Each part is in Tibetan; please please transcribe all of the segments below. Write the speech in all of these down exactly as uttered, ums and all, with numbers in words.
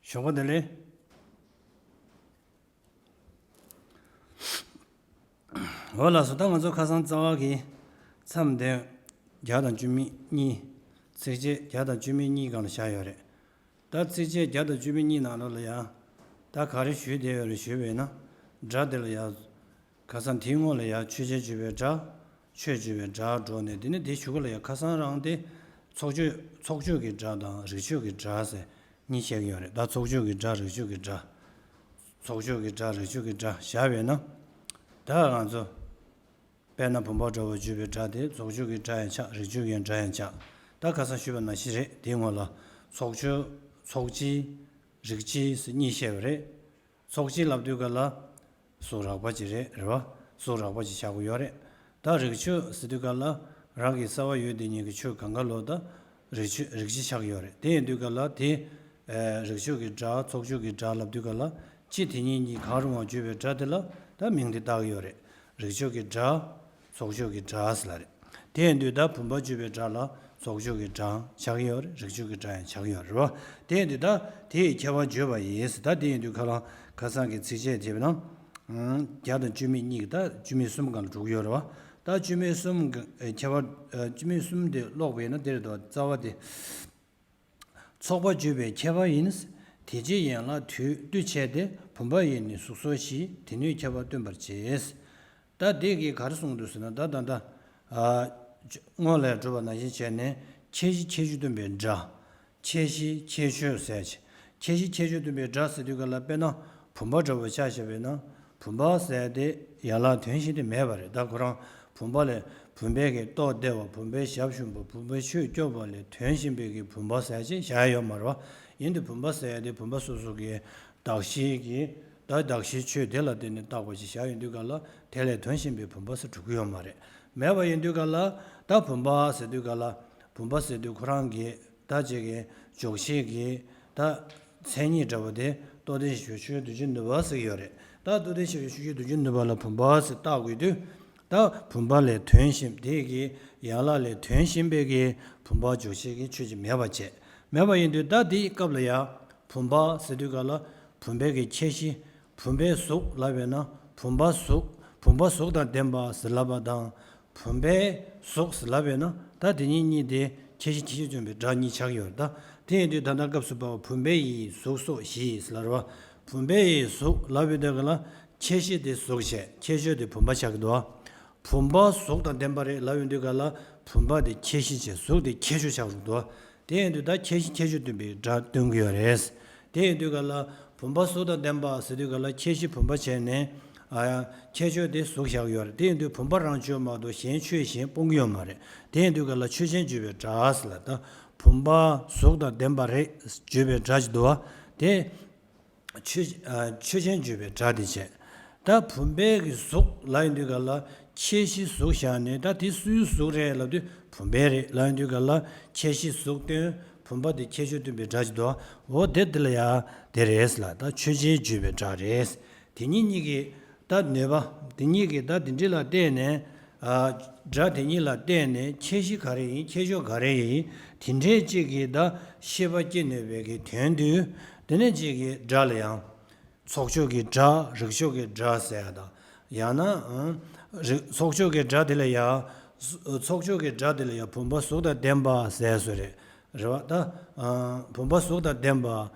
ཞོགས་པ་བདེ་ལེགས། འོ་ལགས་སོ། ད་ང་ཚོ་ཁ་སང་རྩ་བ་གི་མཚམས་དེ་བརྒྱ་དང་བཅུ་མེད་གཉིས། ཚིགས་བཅད་བརྒྱ་དང་བཅུ་མེད་གཉིས་སྒང་ལ་བཞག་ཡོད་རེད། ད་ཚིགས་བཅད་བརྒྱ་དང་བཅུ་མེད་གཉིས་ནང་ལོགས་ལ་ཡང་ད་ག་རེ་ཞུས་བསྡད་ཡོད་རེད་ཞུས་པས་ན། སྒྲ་དེ་ལ་ཡང་ཁ་སང་དེའི་སྔོན་ལ་ཡང་ཆོས་ཅན་བརྗོད་པའི་སྒྲ། ཆོས་བརྗོད་པའི་སྒྲ་འགྲོ་ནས། དེ་ནས་དེའི་གཞུག་གུ་ལ་ཡང་ཁ་སང་རང་དེ་ཚོགས་ཆོས་ཚོགས་ཆོས་ཀྱི་སྒྲ་དང་རིགས་ཆོས་ཀྱི་སྒྲ་ཟེར་གཉིས་བཤད་ཀྱི་ཡོད་རེད། ད་ཚོགས་ཆོས་ཀྱི་སྒྲ་རིགས་ཆོས་ཀྱི་སྒྲ། ཚོགས་ཆོས་ཀྱི་སྒྲ་རིགས་ཆོས་ཀྱི་སྒྲ་བཞག་པས་ན། ད་ང་ཚོ་དཔེར་ན་བུམ་པ་འདྲ་བོ་བརྗོད་པའི་སྒྲ་དེ་ཚོགས་ཆོས་ཀྱི་སྒྲ་ཡང་ཆགས། རིགས་ཆོས་ཀྱི་སྒྲ་ཡང་ཆགས། ད་ཁ་སང་ཞུས་པ་ནང་བཞིན་རེད། དེའི་སྔོན་ལ་ཚོགས་ཆོས་ཚོགས་སྤྱི་རིགས་སྤྱི་ཟེར་གཉིས་བཤད་པ་རེད། ཚོགས་སྤྱི་ལབ་དུས་ག་ལ་གཟུགས་རགས་པ་ཅིག་རེད། རེད་བ། གཟུགས་རགས་པ་ཅིག་ཆགས་ཀྱི་ཡོད་རེད། ད་རིགས་ཆོས་ཟེར་དུས་ག་ལ་རང་གི་རྩ་བ་ཡོད་དེ་ཉིད་ཀྱི་ཆོས་གང་ག་ལོ་ད་རིགས་ཆོས་རིགས་སྤྱི་ཆགས་ཀྱི་ཡོད་རེད། དེ་ཡིན་དུས་ག་ལ་དེ་ཨ་རིགས་ཆོས་ཀྱི་སྒྲ་ཚོགས་ཆོས་ཀྱི་སྒྲ་ལབ་དུས་ག་ལ་སྤྱི་དེ་ཉིད་གཉིས་གང་རུང་བ་བརྗོད་པའི་སྒྲ་དེ་ལ་ད་མིང་དེ་བཏགས་ཀྱི་ཡོད་རེད། རིགས་ཆོས་ཀྱི་སྒྲ། ཚོགས་ཆོས་ཀྱི་སྒྲ་ཟེར་ལ་རེད། དེ་ཡིན་དུས་ད་བུམ་པ་བརྗོད་པའི་སྒྲ་ལ་ཚོགས་ཆོས་ཀྱི་སྒྲའང་ཆགས་ཀྱི་ཡོད་རེད། རིགས་ཆོས་ཀྱི་སྒྲ་ཡང་ཆགས་ཀྱི་ཡོད་རེད་བ། དེ་ཡིན་དུས་ད་དེ་ཡི་ཁྱད་པར་བརྗོད་པ་ཡིན་ཟེར། ད་དེ་ཡིན་དུས་ཁ་ལ་ཁ་སང་གི་ཚིགས་བཅད་དེ་བས་ན་བརྒྱ་དང་བཅུ་མེད་གཉིས་ཀྱི་ད་བཅུ་མེད་གསུམ་སྒང་ལ་འགྲོ་གི་ཡོད་རེད་བ། ད་བཅུ་མེད་གསུམ་གྱི་ཁྱད་པར་བཅུ་མེད་གསུམ་དེ་ཀློག་པས་ན་དེ་རེད་དོ། རྩ་བ་དེ། ཚོགས་པ་བརྗོད་པའི་ཁྱད་པར་ཡིན། དེ་རྗེས་ཡན་ལག་དུས་བསྡུ་བྱས་ཏེ། བུམ་པ་ཡི་ནི་གཟུགས་སོགས་བཞི། དེ་ནུས་ཁྱད་པར་སྟོན་པར་བྱེད། ད་དེ་གིས་ག་རེ་གསུངས་འདུག་ཟེར་ན། ད་ད་ད་ཨ་སྔོན་ལ་བསྒྲུབས་པ་ནང་བཞིན་བྱས་ནས་ཁྱད་གཞི་ཁྱད་ཆོས་སྟོན་པའི་སྒྲ། ཁྱད་གཞི་ཁྱད་ཆོས་ཟེར་ཅིག་ཁྱད་གཞི་ཁྱད་ཆོས་སྟོན་པའི་སྒྲ་ཟེར་དུས་ག་ལ་དཔེར་ན་བུམ་པ་འདྲ་བོ་ཆ་བཞག་པས་ན། བུམ་པ་ཟེར་དེ་ཡན་ལག་དོན་གཞན་དེ་མེད་པ་རེད། ད་ཁོ་རང་བུམ་པ་ལས་བུམ་པའི་གི་ཏོག་བདེ་བ། བུམ་པའི་ཞབས་ཞུམ་པ། བུམ་པའི་ཆོས་སྐྱོབ་པ་ལས་དོན་གཞན་པའི་གི་བུམ་པ་ཟེར་ཅིག་བཞག་ཡོད་མ་རེད་བ། ཡིན་དུས་བུམ་པ་ཟེར་དེ་བུམ་པ་སོ་སོ་གི་གདགས་གཞིའི་གི་ད་གདགས་གཞིའི་ཆོས་དེ་ལ་བརྟེན་ནས་བཏགས་པ་ཅིག་བཞག་ཡོང་དུས་ག་ལ་དེ་ལས་དོན་གཞན་པའི་བུམ་པ་ཟེར་གྲུབ་ཀྱི་ཡོད་མ་རེད། མེད་པ་ཡིན་དུས་ག་ལ་ད་བུམ་པ་ཟེར་དུས་ག་ལ་བུམ་པ་ཟེར་དུས་ཁོ་རང་གི་ད་ཅིག་གི་འཇོག་ཤེས་ཀྱི་ད་མཚན་ཉིད་འདྲ་བོ་དེ་རྟོགས་ལྡན་ཞེས་པའི་ཆོས་ཀྱི་བདུད་རྩི་ནུས་པ་ཟེར་གྱི་ཡོད་རེད། ད་རྟོགས་ལྡན་ཞེས་པའི་ཆོས་ཀྱི་བདུད་རྩི་ནུས་པ་ལ་བུམ་པ་ཟེར་བཏགས་དགོས་དུས། ད་བུམ་པ་ལས་དོན་གཞན་དེ་གི་ཡན་ལག་ལས་དོན་གཞན་པའི་གི་བུམ་པ་འཇོག་ཤེས་ཀྱི་ཆོས་ཅིག་མེད་པ་བྱས། མེད་པ་ཡིན་དུས་ད་དེའི་སྐབས་ལ་ཡང་བུམ་པ་ཟེར་དུས་ག་ལ་བུམ་པའི་གི་ཁྱད་གཞི། བུམ་པའི་གཟུགས་ལབ་པས་ན་བུམ་པ་གཟུགས། བུམ་པ་གཟུགས་དང་ལྡན་པ་ཟེར་ལབ་པ་དང་། བུམ་པའི་གཟུགས་ཟེར་ལབ་པས་ན་ད་དེ་གཉིས་གཉིས་དེ་ཁྱད་གཞི་ཁྱད་ཆོས་སྟོན་པའི་སྒྲ་གཉིས་ཆགས་ཡོད་རེད། ད་དེ་ཡིན་དུས་ད་ལྟ་སྐབས་སུ་བབ་པ་བུམ་པའི་ཡི་གཟུགས་སོགས་བཞི་ཟེར་ལབ་རེད་བ། བུམ་པའི་ཡི་གཟུགས་ལབ་པའི་དེ་ག་ལ་ཁྱད་གཞི་དེ་གཟུགས་བྱས། ཁྱད་ཆོས་དེ་བུམ་པ་ཆགས་ཀྱི་འདུག་བ། བུམ་པ་གཟུགས་དང་ལྡན་པ་རེད་ལབ་ཡོང་དུས་ག་ལ་བུམ་པ་དེ་ཁྱད་གཞི་བྱས། གཟུགས་དེ་ཁྱད་ཆོས་ཆགས་ཀྱི་འདུག་བ། དེ་ཡིན་དུས་ད་ཁྱད་གཞི་ཁྱད་ཆོས་སྟོན་པའི་སྒྲ་སྟོན་གྱི་ཡོད་རེད། དེ་ཡིན་དུས་ག་ལ་བུམ་པ་གཟུགས་དང་ལྡན་པ་ཟེར་དུས་ག་ལ་ཁྱད་གཞི་བུམ་པ་བྱས་ནས་ཨ་ཡ་ཁྱད་ཆོས་དེ་གཟུགས་བཞག་ཡོད་རེད། དེ་ཡིན་དུས་བུམ་པ་རང་བརྗོད་མ་གཏོགས་གཞན་ཆོས་གཞན་སྤོང་གི་ཡོད་མ་རེད། དེ་ཡིན་དུས་ག་ལ་ཆོས་ཅན་བརྗོད་པའི་སྒྲ་ཟེར་ལ། ད་བུམ་པ་གཟུགས་དང་ལྡན་པ་རེད་བརྗོད་པའི་སྒྲ་ཅིག་འདུག་བ། དེ་ཆོས་ཨ་ཆོས་ཅན་བརྗོད་པའི་སྒྲ་དེ་བྱས། ད་བུམ་པའི་གི་གཟུགས་ལབ་ཡོང་དུས་ག་ལ་ཁྱད་གཞི་གཟུགས་བཞག་ནས། ད་དེ་སུའི་གཟུགས་རེད་ལབ་དུས་བུམ་པའི་རེད་ལབ་ཡོང་དུས་ག་ལ་ཁྱད་གཞི་གཟུགས་སྟོན། བུམ་པ་དེ་ཁྱད་ཆོས་སྟོན་པའི་སྒྲ་ཅིག་འདུག་འོ་དེ་དེ་ལ་ཡ་དེ་རེད་ལ། ད་ཆོས་ཅན་བརྗོད་པའི་སྒྲ་རེད། དེ་གཉིས་གཉིས་ཀྱི་ད་ནུས་པ། དེ་གཉིས་ཀྱི་ད་དེ་འདྲ་ལ་བརྟེན་ནས། ཨ་སྒྲ་དེ་གཉིས་ལ་བརྟེན་ནས་ཁྱད་གཞི་ག་རེ་ཡིན། ཁྱད་ཆོས་ག་རེ་ཡིན། དེ་འདྲའི་གཅིག་གི་ད་ཤེས་པ་སྐྱེ་ནུས་པའི་གི་དོན་དུ། དེ་ནས་གཅིག་གི་སྒྲ་ལ་ཡང་ཚོགས་ཆོས་ཀྱི་སྒྲ། རིགས་ཆོས་ཀྱི་སྒྲ་ཟེར་ཡ་དང་། ཡང་ན་ཨང་རིགས་ཚོགས་ཆོས་ཀྱི་སྒྲ་དེ་ལ་ཡང་། ཚོགས་ཆོས་ཀྱི་སྒྲ་དེ་ལ་ཡང་བུམ་པ་གཟུགས་དང་ལྡན་པ་ཟེར་སྲོལ་རེད། རེད་བ། ད་ཨ་བུམ་པ་གཟུགས་དང་ལྡན་པ།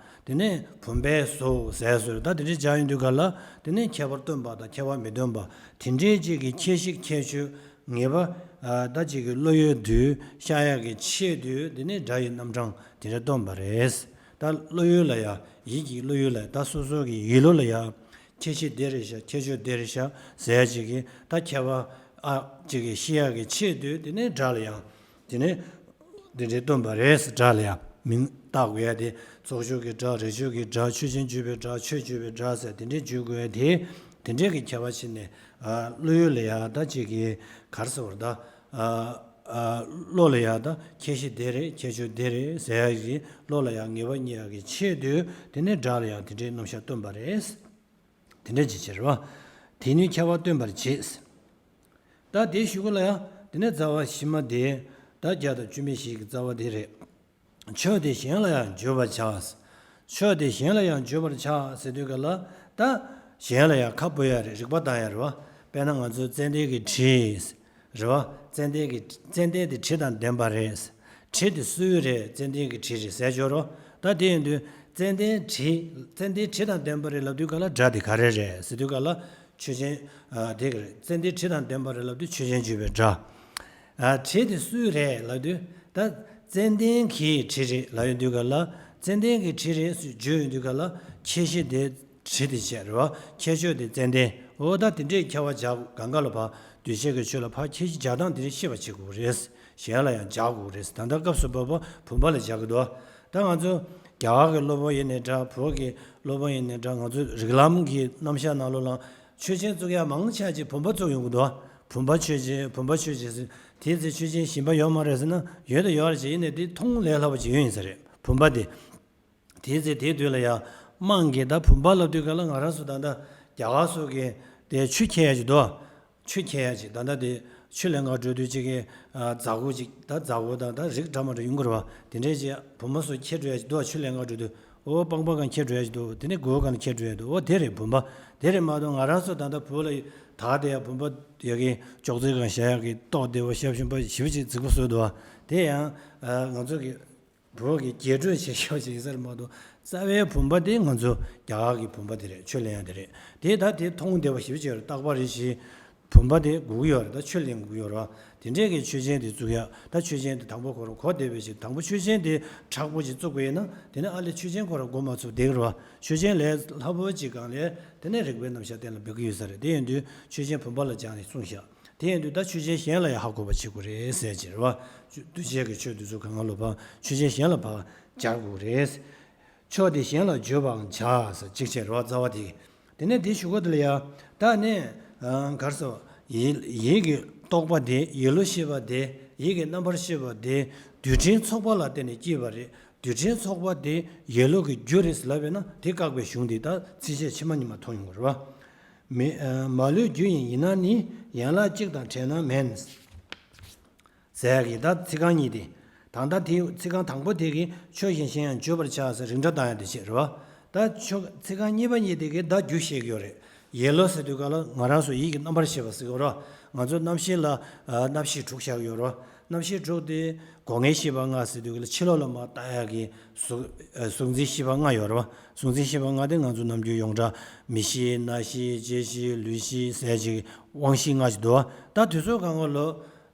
དེ་ནས་བུམ་པའི་གཟུགས་ཟེར་སྲོལ་རེད། ད་དེ་འདྲའི་སྦྱར་ཡོང་དུས་ག་ལ་དེ་ནས་ཁྱད་པར་སྟོན་པ་དང་ཁྱད་པར་མི་སྟོན་པ། དེ་འདྲའི་གཅིག་གི་ཁྱད་གཞི་ཁྱད་ཆོས་ངེས་པ། ཨ་ད་གཅིག་གི་བློ་ཡུལ་དུ་ཤར་ཡག་གི་ཆེད་དུ་དེ་ནས་སྒྲ་ཡི་རྣམ་གྲངས་དེ་འདྲ་སྟོན་པ་རེད། ད་བློ་ཡུལ་ལ་ཡ། ཡིད་ཀྱི་བློ་ཡུལ་ལ་ཡ། ད་སོ་སོ་གི་ཡིད་བློ་ལ་ཡ། ཁྱད་གཞི་འདི་རེད་ཤག་ཁྱད་ཆོས་འདི་རེད་ཤག་ཟེར་ཡ་གཅིག་གི་ད་ཁྱད་པར་ཨ་གཅིག་གི་ཤེས་ཡག་གི་ཆེད་དུ་དེ་ནས་སྒྲ་ལ་ཡང་དེ་ནས་འདི་འདྲའི་སྟོན་པ་རེད། སྒྲ་ལ་ཡང་མིང་བཏགས་དགོས་ཡ་དེ། ཚོགས་ཆོས་ཀྱི་སྒྲ། རིགས་ཆོས་ཀྱི་སྒྲ། ཆོས་ཅན་བརྗོད་པའི་སྒྲ། ཆོས་བརྗོད་པའི་སྒྲ་ཟེར་དེ་འདྲའི་བརྗོད་དགོས་ཡ་དེ། དེ་འདྲའི་གི་ཁྱད་པར་ཕྱེ་ནས་ཨ་བློ་ཡུལ་ལ་ཡང་ད་གཅིག་གི་ག་རེ་ཟེར་བ་རེད། ད་ཨ་ཨ་བློ་ལ་ཡང་ད་ཁྱད་གཞི་འདི་རེད། ཁྱད་ཆོས་འདི་རེད་ཟེར་ཡ་གི་བློ་ལ་ཡང་ངེས་པ་རྙེད་ཡ་གི་ཆེད་དུ་དེ་ནས་སྒྲ་ལ་ཡང་དེ་འདྲའི་རྣམ་གཞག་སྟོན་པ་རེད། དེ་འདྲ་ཅིག་བྱེད་རོགས། དེ་ནས་ཁྱད་པར་སྟོན་པར་བྱེད། ད་དེའི་གཞུག་གུ་ལ་ཡང་དེ་ནས་རྩ་བ་ཕྱི་མ་དེ། ད་བརྒྱ་དང་བཅུ་མེད་བཞི་གི་རྩ་བ་དེ་རེད། ཆོས་དེ་གཞན་ལ་ཡང་བརྗོད་པར་བྱ། ཕྱོགས་དེ་གཞན་ལ་ཡང་བརྗོད་པར་བྱ་ཟེར་དུས་ག་ལ། ད་གཞན་ལ་ཡང་ཁ་སྤོ་ཡ་རེད། རིགས་པ་བཏང་ཡ་རེད་བ། དཔེར་ན་ང་ཚོ་ཙན་དན་གྱི་དྲི་རེད་བ། ཙན་དན་གྱི་ཙན་དན་དེ་དྲི་དང་ལྡན་པ་རེད། དྲི་དེ་སུའི་རེད། ཙན་དན་གྱི་དྲི་རེད་ཟེར་ཆོག་རོ། ད་དེ་ཡིན་དུས་ཙན་དན་དྲི། ཙན་དན་དྲི་དང་ལྡན་པ་རེད་ལབ་དུས་ག་ལ་སྒྲ་དེ་ག་རེ་རེད་ཟེར་དུས་ག་ལ། ཆོས་ཅན། ཨ་དེ་ག་རེད། ཙན་དན་དྲི་དང་ལྡན་པ་རེད་ལབ་དུས་ཆོས་ཅན་བརྗོད་པའི་སྒྲ། ཨ་དྲི་དེ་སུའི་རེད་ལབ་དུས། ད་ཙན་དན་གྱི་དྲི་རེད་ལབ་ཡོང་དུས་ག་ལ། ཙན་དན་གྱི་དྲི་རེད་ཟེར་བརྗོད་ཡོང་དུས་ག་ལ། ཁྱད་གཞི་དེ་དྲི་དེ་བྱས་རེད་བ། ཁྱད་ཆོས་དེ་ཙན་དན། འོ་ད་དེ་འདྲས་ཁྱད་པར་སྦྱར། གང་ག་ལ་ཕར་འདུས་བྱས་ཀྱི་ཆོས་ལ་ཕར་ཁྱད་གཞི་སྦྱར་སྟངས་དེ་འདྲས་ཤེས་པ་བྱེད་དགོས་རེད། གཞན་ལ་ཡང་སྦྱར་དགོས་རེད། ད་ལྟ་སྐབས་སུ་བབ་པ་བུམ་པ་ལ་སྦྱར་གི་འདུག་ད་ང་ཚོ་རྒྱ་གར་གྱི་སློབ་དཔོན་ཡིན་ནའི་འདྲ། བོད་ཀྱི་སློབ་དཔོན་ཡིན་ནའི་འདྲ། ང་ཚོ་རིགས་ལམ་གྱི་རྣམ་གཞག་ནང་ལོགས་ལ་ཆོས་ཅན་བཙུགས་ཡ་མང་ཆེ་ཅིག་བུམ་པ་བཙུགས་ཡོང་གི་འདུག་བུམ་པ་ཆོས་ཅན། བུམ་པ་ཆོས་ཅན་ཟེར། དེའི་ཚེ་ཆོས་ཅན་གཞན་པ་ཡོད་མ་རེད་ཟེར་ན། ཡོད་དང་ཡོད་རེད་ཅེས། ཡིན་ནའི་དེ་མཐོང་ལས་སླ་པོ་ཅིག་ཡོད་ཡིན་ས་རེད། བུམ་པ་དེ། དེའི་ཚེ་དེའི་དུས་ལ་ཡ། དམངས་ཀྱིས་ད་བུམ་པ་ལབ་དུས་ག་ལ། ང་རང་ཚོ་ད་ལྟ་རྒྱ་གར་སོགས་ཀྱི་དེ་ཆུ་འཁྱེར་ཡ་ཅིག་འདུག་ཆུ་འཁྱེར་ཡ་ཅིག་ད་ལྟ་དེ་ཆུ་ལེན་གར་འགྲོ་དུས་ཅིག་གི། ཨ་རྫ་གུ་ཅིག་ད་རྫ་གུ་དང་ད་རིགས་འདྲ་མ་འདྲ་ཡོང་གི་རེད་བ། དེ་འདྲས་ཅིག་བུ་མོ་ཚོ་འཁྱེར་འགྲོ་ཡ་ཅིག་འདུག་ཆུ་ལེན་གར་འགྲོ་དུས། ཨོ་པང་པ་གང་འཁྱེར་འགྲོ་ཡ་ཅིག་འདུག་དེ་ནས་མགོ་བོ་གང་འཁྱེར་འགྲོ་ཡ་འདུག་ཨོ་དེ་རེད་བུམ་པ། དེ་རེད་མ་གཏོགས་ང་རང་ཚོ་ད་ལྟ་བོད་ལ་དར་བསྡད་ཡ་བུམ་པ་ཡ་གི་ཅོག་ཙེ་གང་བཞག་ཡ་གི་ཏོག་བདེ་བོ་ཞབས་ཞུམ་པ་ཞེ་པོ་ཅིག་རྫིག་པོ་བཟོས་འདུག་བ། དེ་ཡང་ཨ་ང་ཚོ་གི་བོད་ཀྱི་རྒྱས་སྤྲོས་བྱེད་ཤོག་ཅིག་ཡིན་ས་རེད་མ་གཏོགས། རྩ་བའི་བུམ་པ་དེ་ང་ཚོ་རྒྱ་གར་གྱི་བུམ་པ་དེ་རེད། ཆུ་ལེན་ཡ་དེ་རེད། དེ་ད་དེ་མཐོང་བདེ་བ་ཞེ་པོ་ཅིག་ཡོད་རེད། རྟག་པ་རེད་ཞེས། བུམ་པ་དེ་དགོས་ཀྱི་ཡོད་རེད། ད་ཆུ་ལེན་དགོས་ཀྱི་ཡོད་རེད་བ། དེ་འདྲས་ཀྱི་ཆོས་ཅན་དེ་བཙུགས་ཡ། ད་ཆོས་ཅན་དེ་དང་པོ་ཁོ་རང་གོ་བདེ་བའི་ཞིག་དང་པོ་ཆོས་ཅན་དེ་མཁྲེགས་པོ་ཅིག་བཙུགས་པ་ཡིན་ན། དེ་ནས་ཨ་ལས་ཆོས་ཅན་ཁོ་རང་གོ་མ་ཚུགས་བསྡད་ཀྱི་རེད་བ། ཆོས་ཅན་ལས་སླ་པོ་ཅིག་སྒང་ལས་དེ་ནས་རིགས་པའི་རྣམ་གཞག་གཏན་ལ་འབེབས་ཀྱི་ཡོད་ས་རེད། དེ་ཡིན་དུས་ཆོས་ཅན་བུམ་པ་ལ་སྦྱར་ནས་གསུངས་ཤག་དེ་ཡིན་དུས་ད་ཆོས་ཅན་གཞན་ལ་ཡང་ཧ་གོ་བ་བྱེད་དགོས་རེད་ཟེར་གྱི་རེད་བ། འདུས་བྱས་ཀྱི་ཆོས་འདི་ཚོ་གང་ག་ལ་ཕར་ཆོས་ཅན་གཞན་ལ་ཕར་སྦྱར་དགོས་རེད། ཕྱོགས་དེ་གཞན་ལ་བརྗོད་པའང་བྱ་ཟེར་གཅིག་བྱས་རེད་བ། རྩ་བ་དེ། དེ་ནས་དེའི་གཞུག་གུ་དེ་ལ་ཡ། ད་ནི་ཨ་ག་རེ་ཟེར། ཡིད་ཡིད་ཀྱི་རྟོག་པ་དེ། ཡིད་བློ་ཤེས་པ་དེ། ཡིད་ཀྱི་རྣམ་པར་ཤེས་པ་དེ་རྡུལ་ཕྲན་ཚོགས་པ་ལ་བརྟེན་ནས་སྐྱེས་པ་རེད། རྡུལ་ཕྲན་ཚོགས་པ་དེ་ཡིད་བློ་གི་རྒྱུ་རེད་ཟེར་ལབ་པས་ན། དེ་བཀག་པའི་གཞུང་དེ་ད་ཚིགས་བཅད་ཕྱི་མ་གཉིས་མ་མཐོང་ཡོང་གི་རེད་བ། མི་ཨ་མ་ལུས་རྒྱུ་ཡིན་ཡིན་ན་ནི། ཡན་ལག་གཅིག་དང་བྲལ་ན་མིན། ཟེར་གི་ད་ཚིག་རྐང་གཉིས་དེ། ད་ལྟ་དེ་ཚིག་རྐང་དང་པོ་དེ་གི་ཆོས་གཞན་གཞན་ཡང་བརྗོད་པར་བྱ་ཟེར་རིགས་འདྲ་བཏང་ཡ་དེ་བྱེད་རེད་བ། ད་ཆོས་ཚིག་རྐང་གཉིས་པ་གཉིས་དེ་གི་ད་རྒྱུ་བཤད་ཀྱི་ཡོད་རེད། ཡིད་བློ་ཟེར་དུས་ག་ལ་ང་རང་ཚོ་ཡིད་ཀྱི་རྣམ་པར་ཤེས་པ་ཟེར་གྱི་ཡོད་རེད་བ། ང་ཚོ་རྣམ་ཤེས་ལ་ཨ་རྣམ་ཤེས་དྲུག་བཞག་གི་ཡོད་རེད་བ། རྣམ་ཤེས་དྲུག་དེ་སྒོ་ལྔའི་ཤེས་པ་ལྔ་ཟེར་དུས་ག་ལ་ཕྱི་ལོགས་ལ་མར་ལྟ་ཡ་གི་གཟུགས་ཨ་གཟུགས་འཛིན་ཤེས་པ་ལྔ་ཡོད་རེད་བ། གཟུགས་འཛིན་ཤེས་པ་ལྔ་དེ་ང་ཚོ་རྣམ་འགྱུར་ཡོངས་གྲགས། མིག་ཤེས། རྣ་ཤེས། ལྕེ་ཤེས། ལུས་ཤེས་ཟེར་ཅིག་དབང་ཤེས་ལྔ་ཅིག་འདུག་བ། ད་དེ་ཚོ་གང་ག་ལ།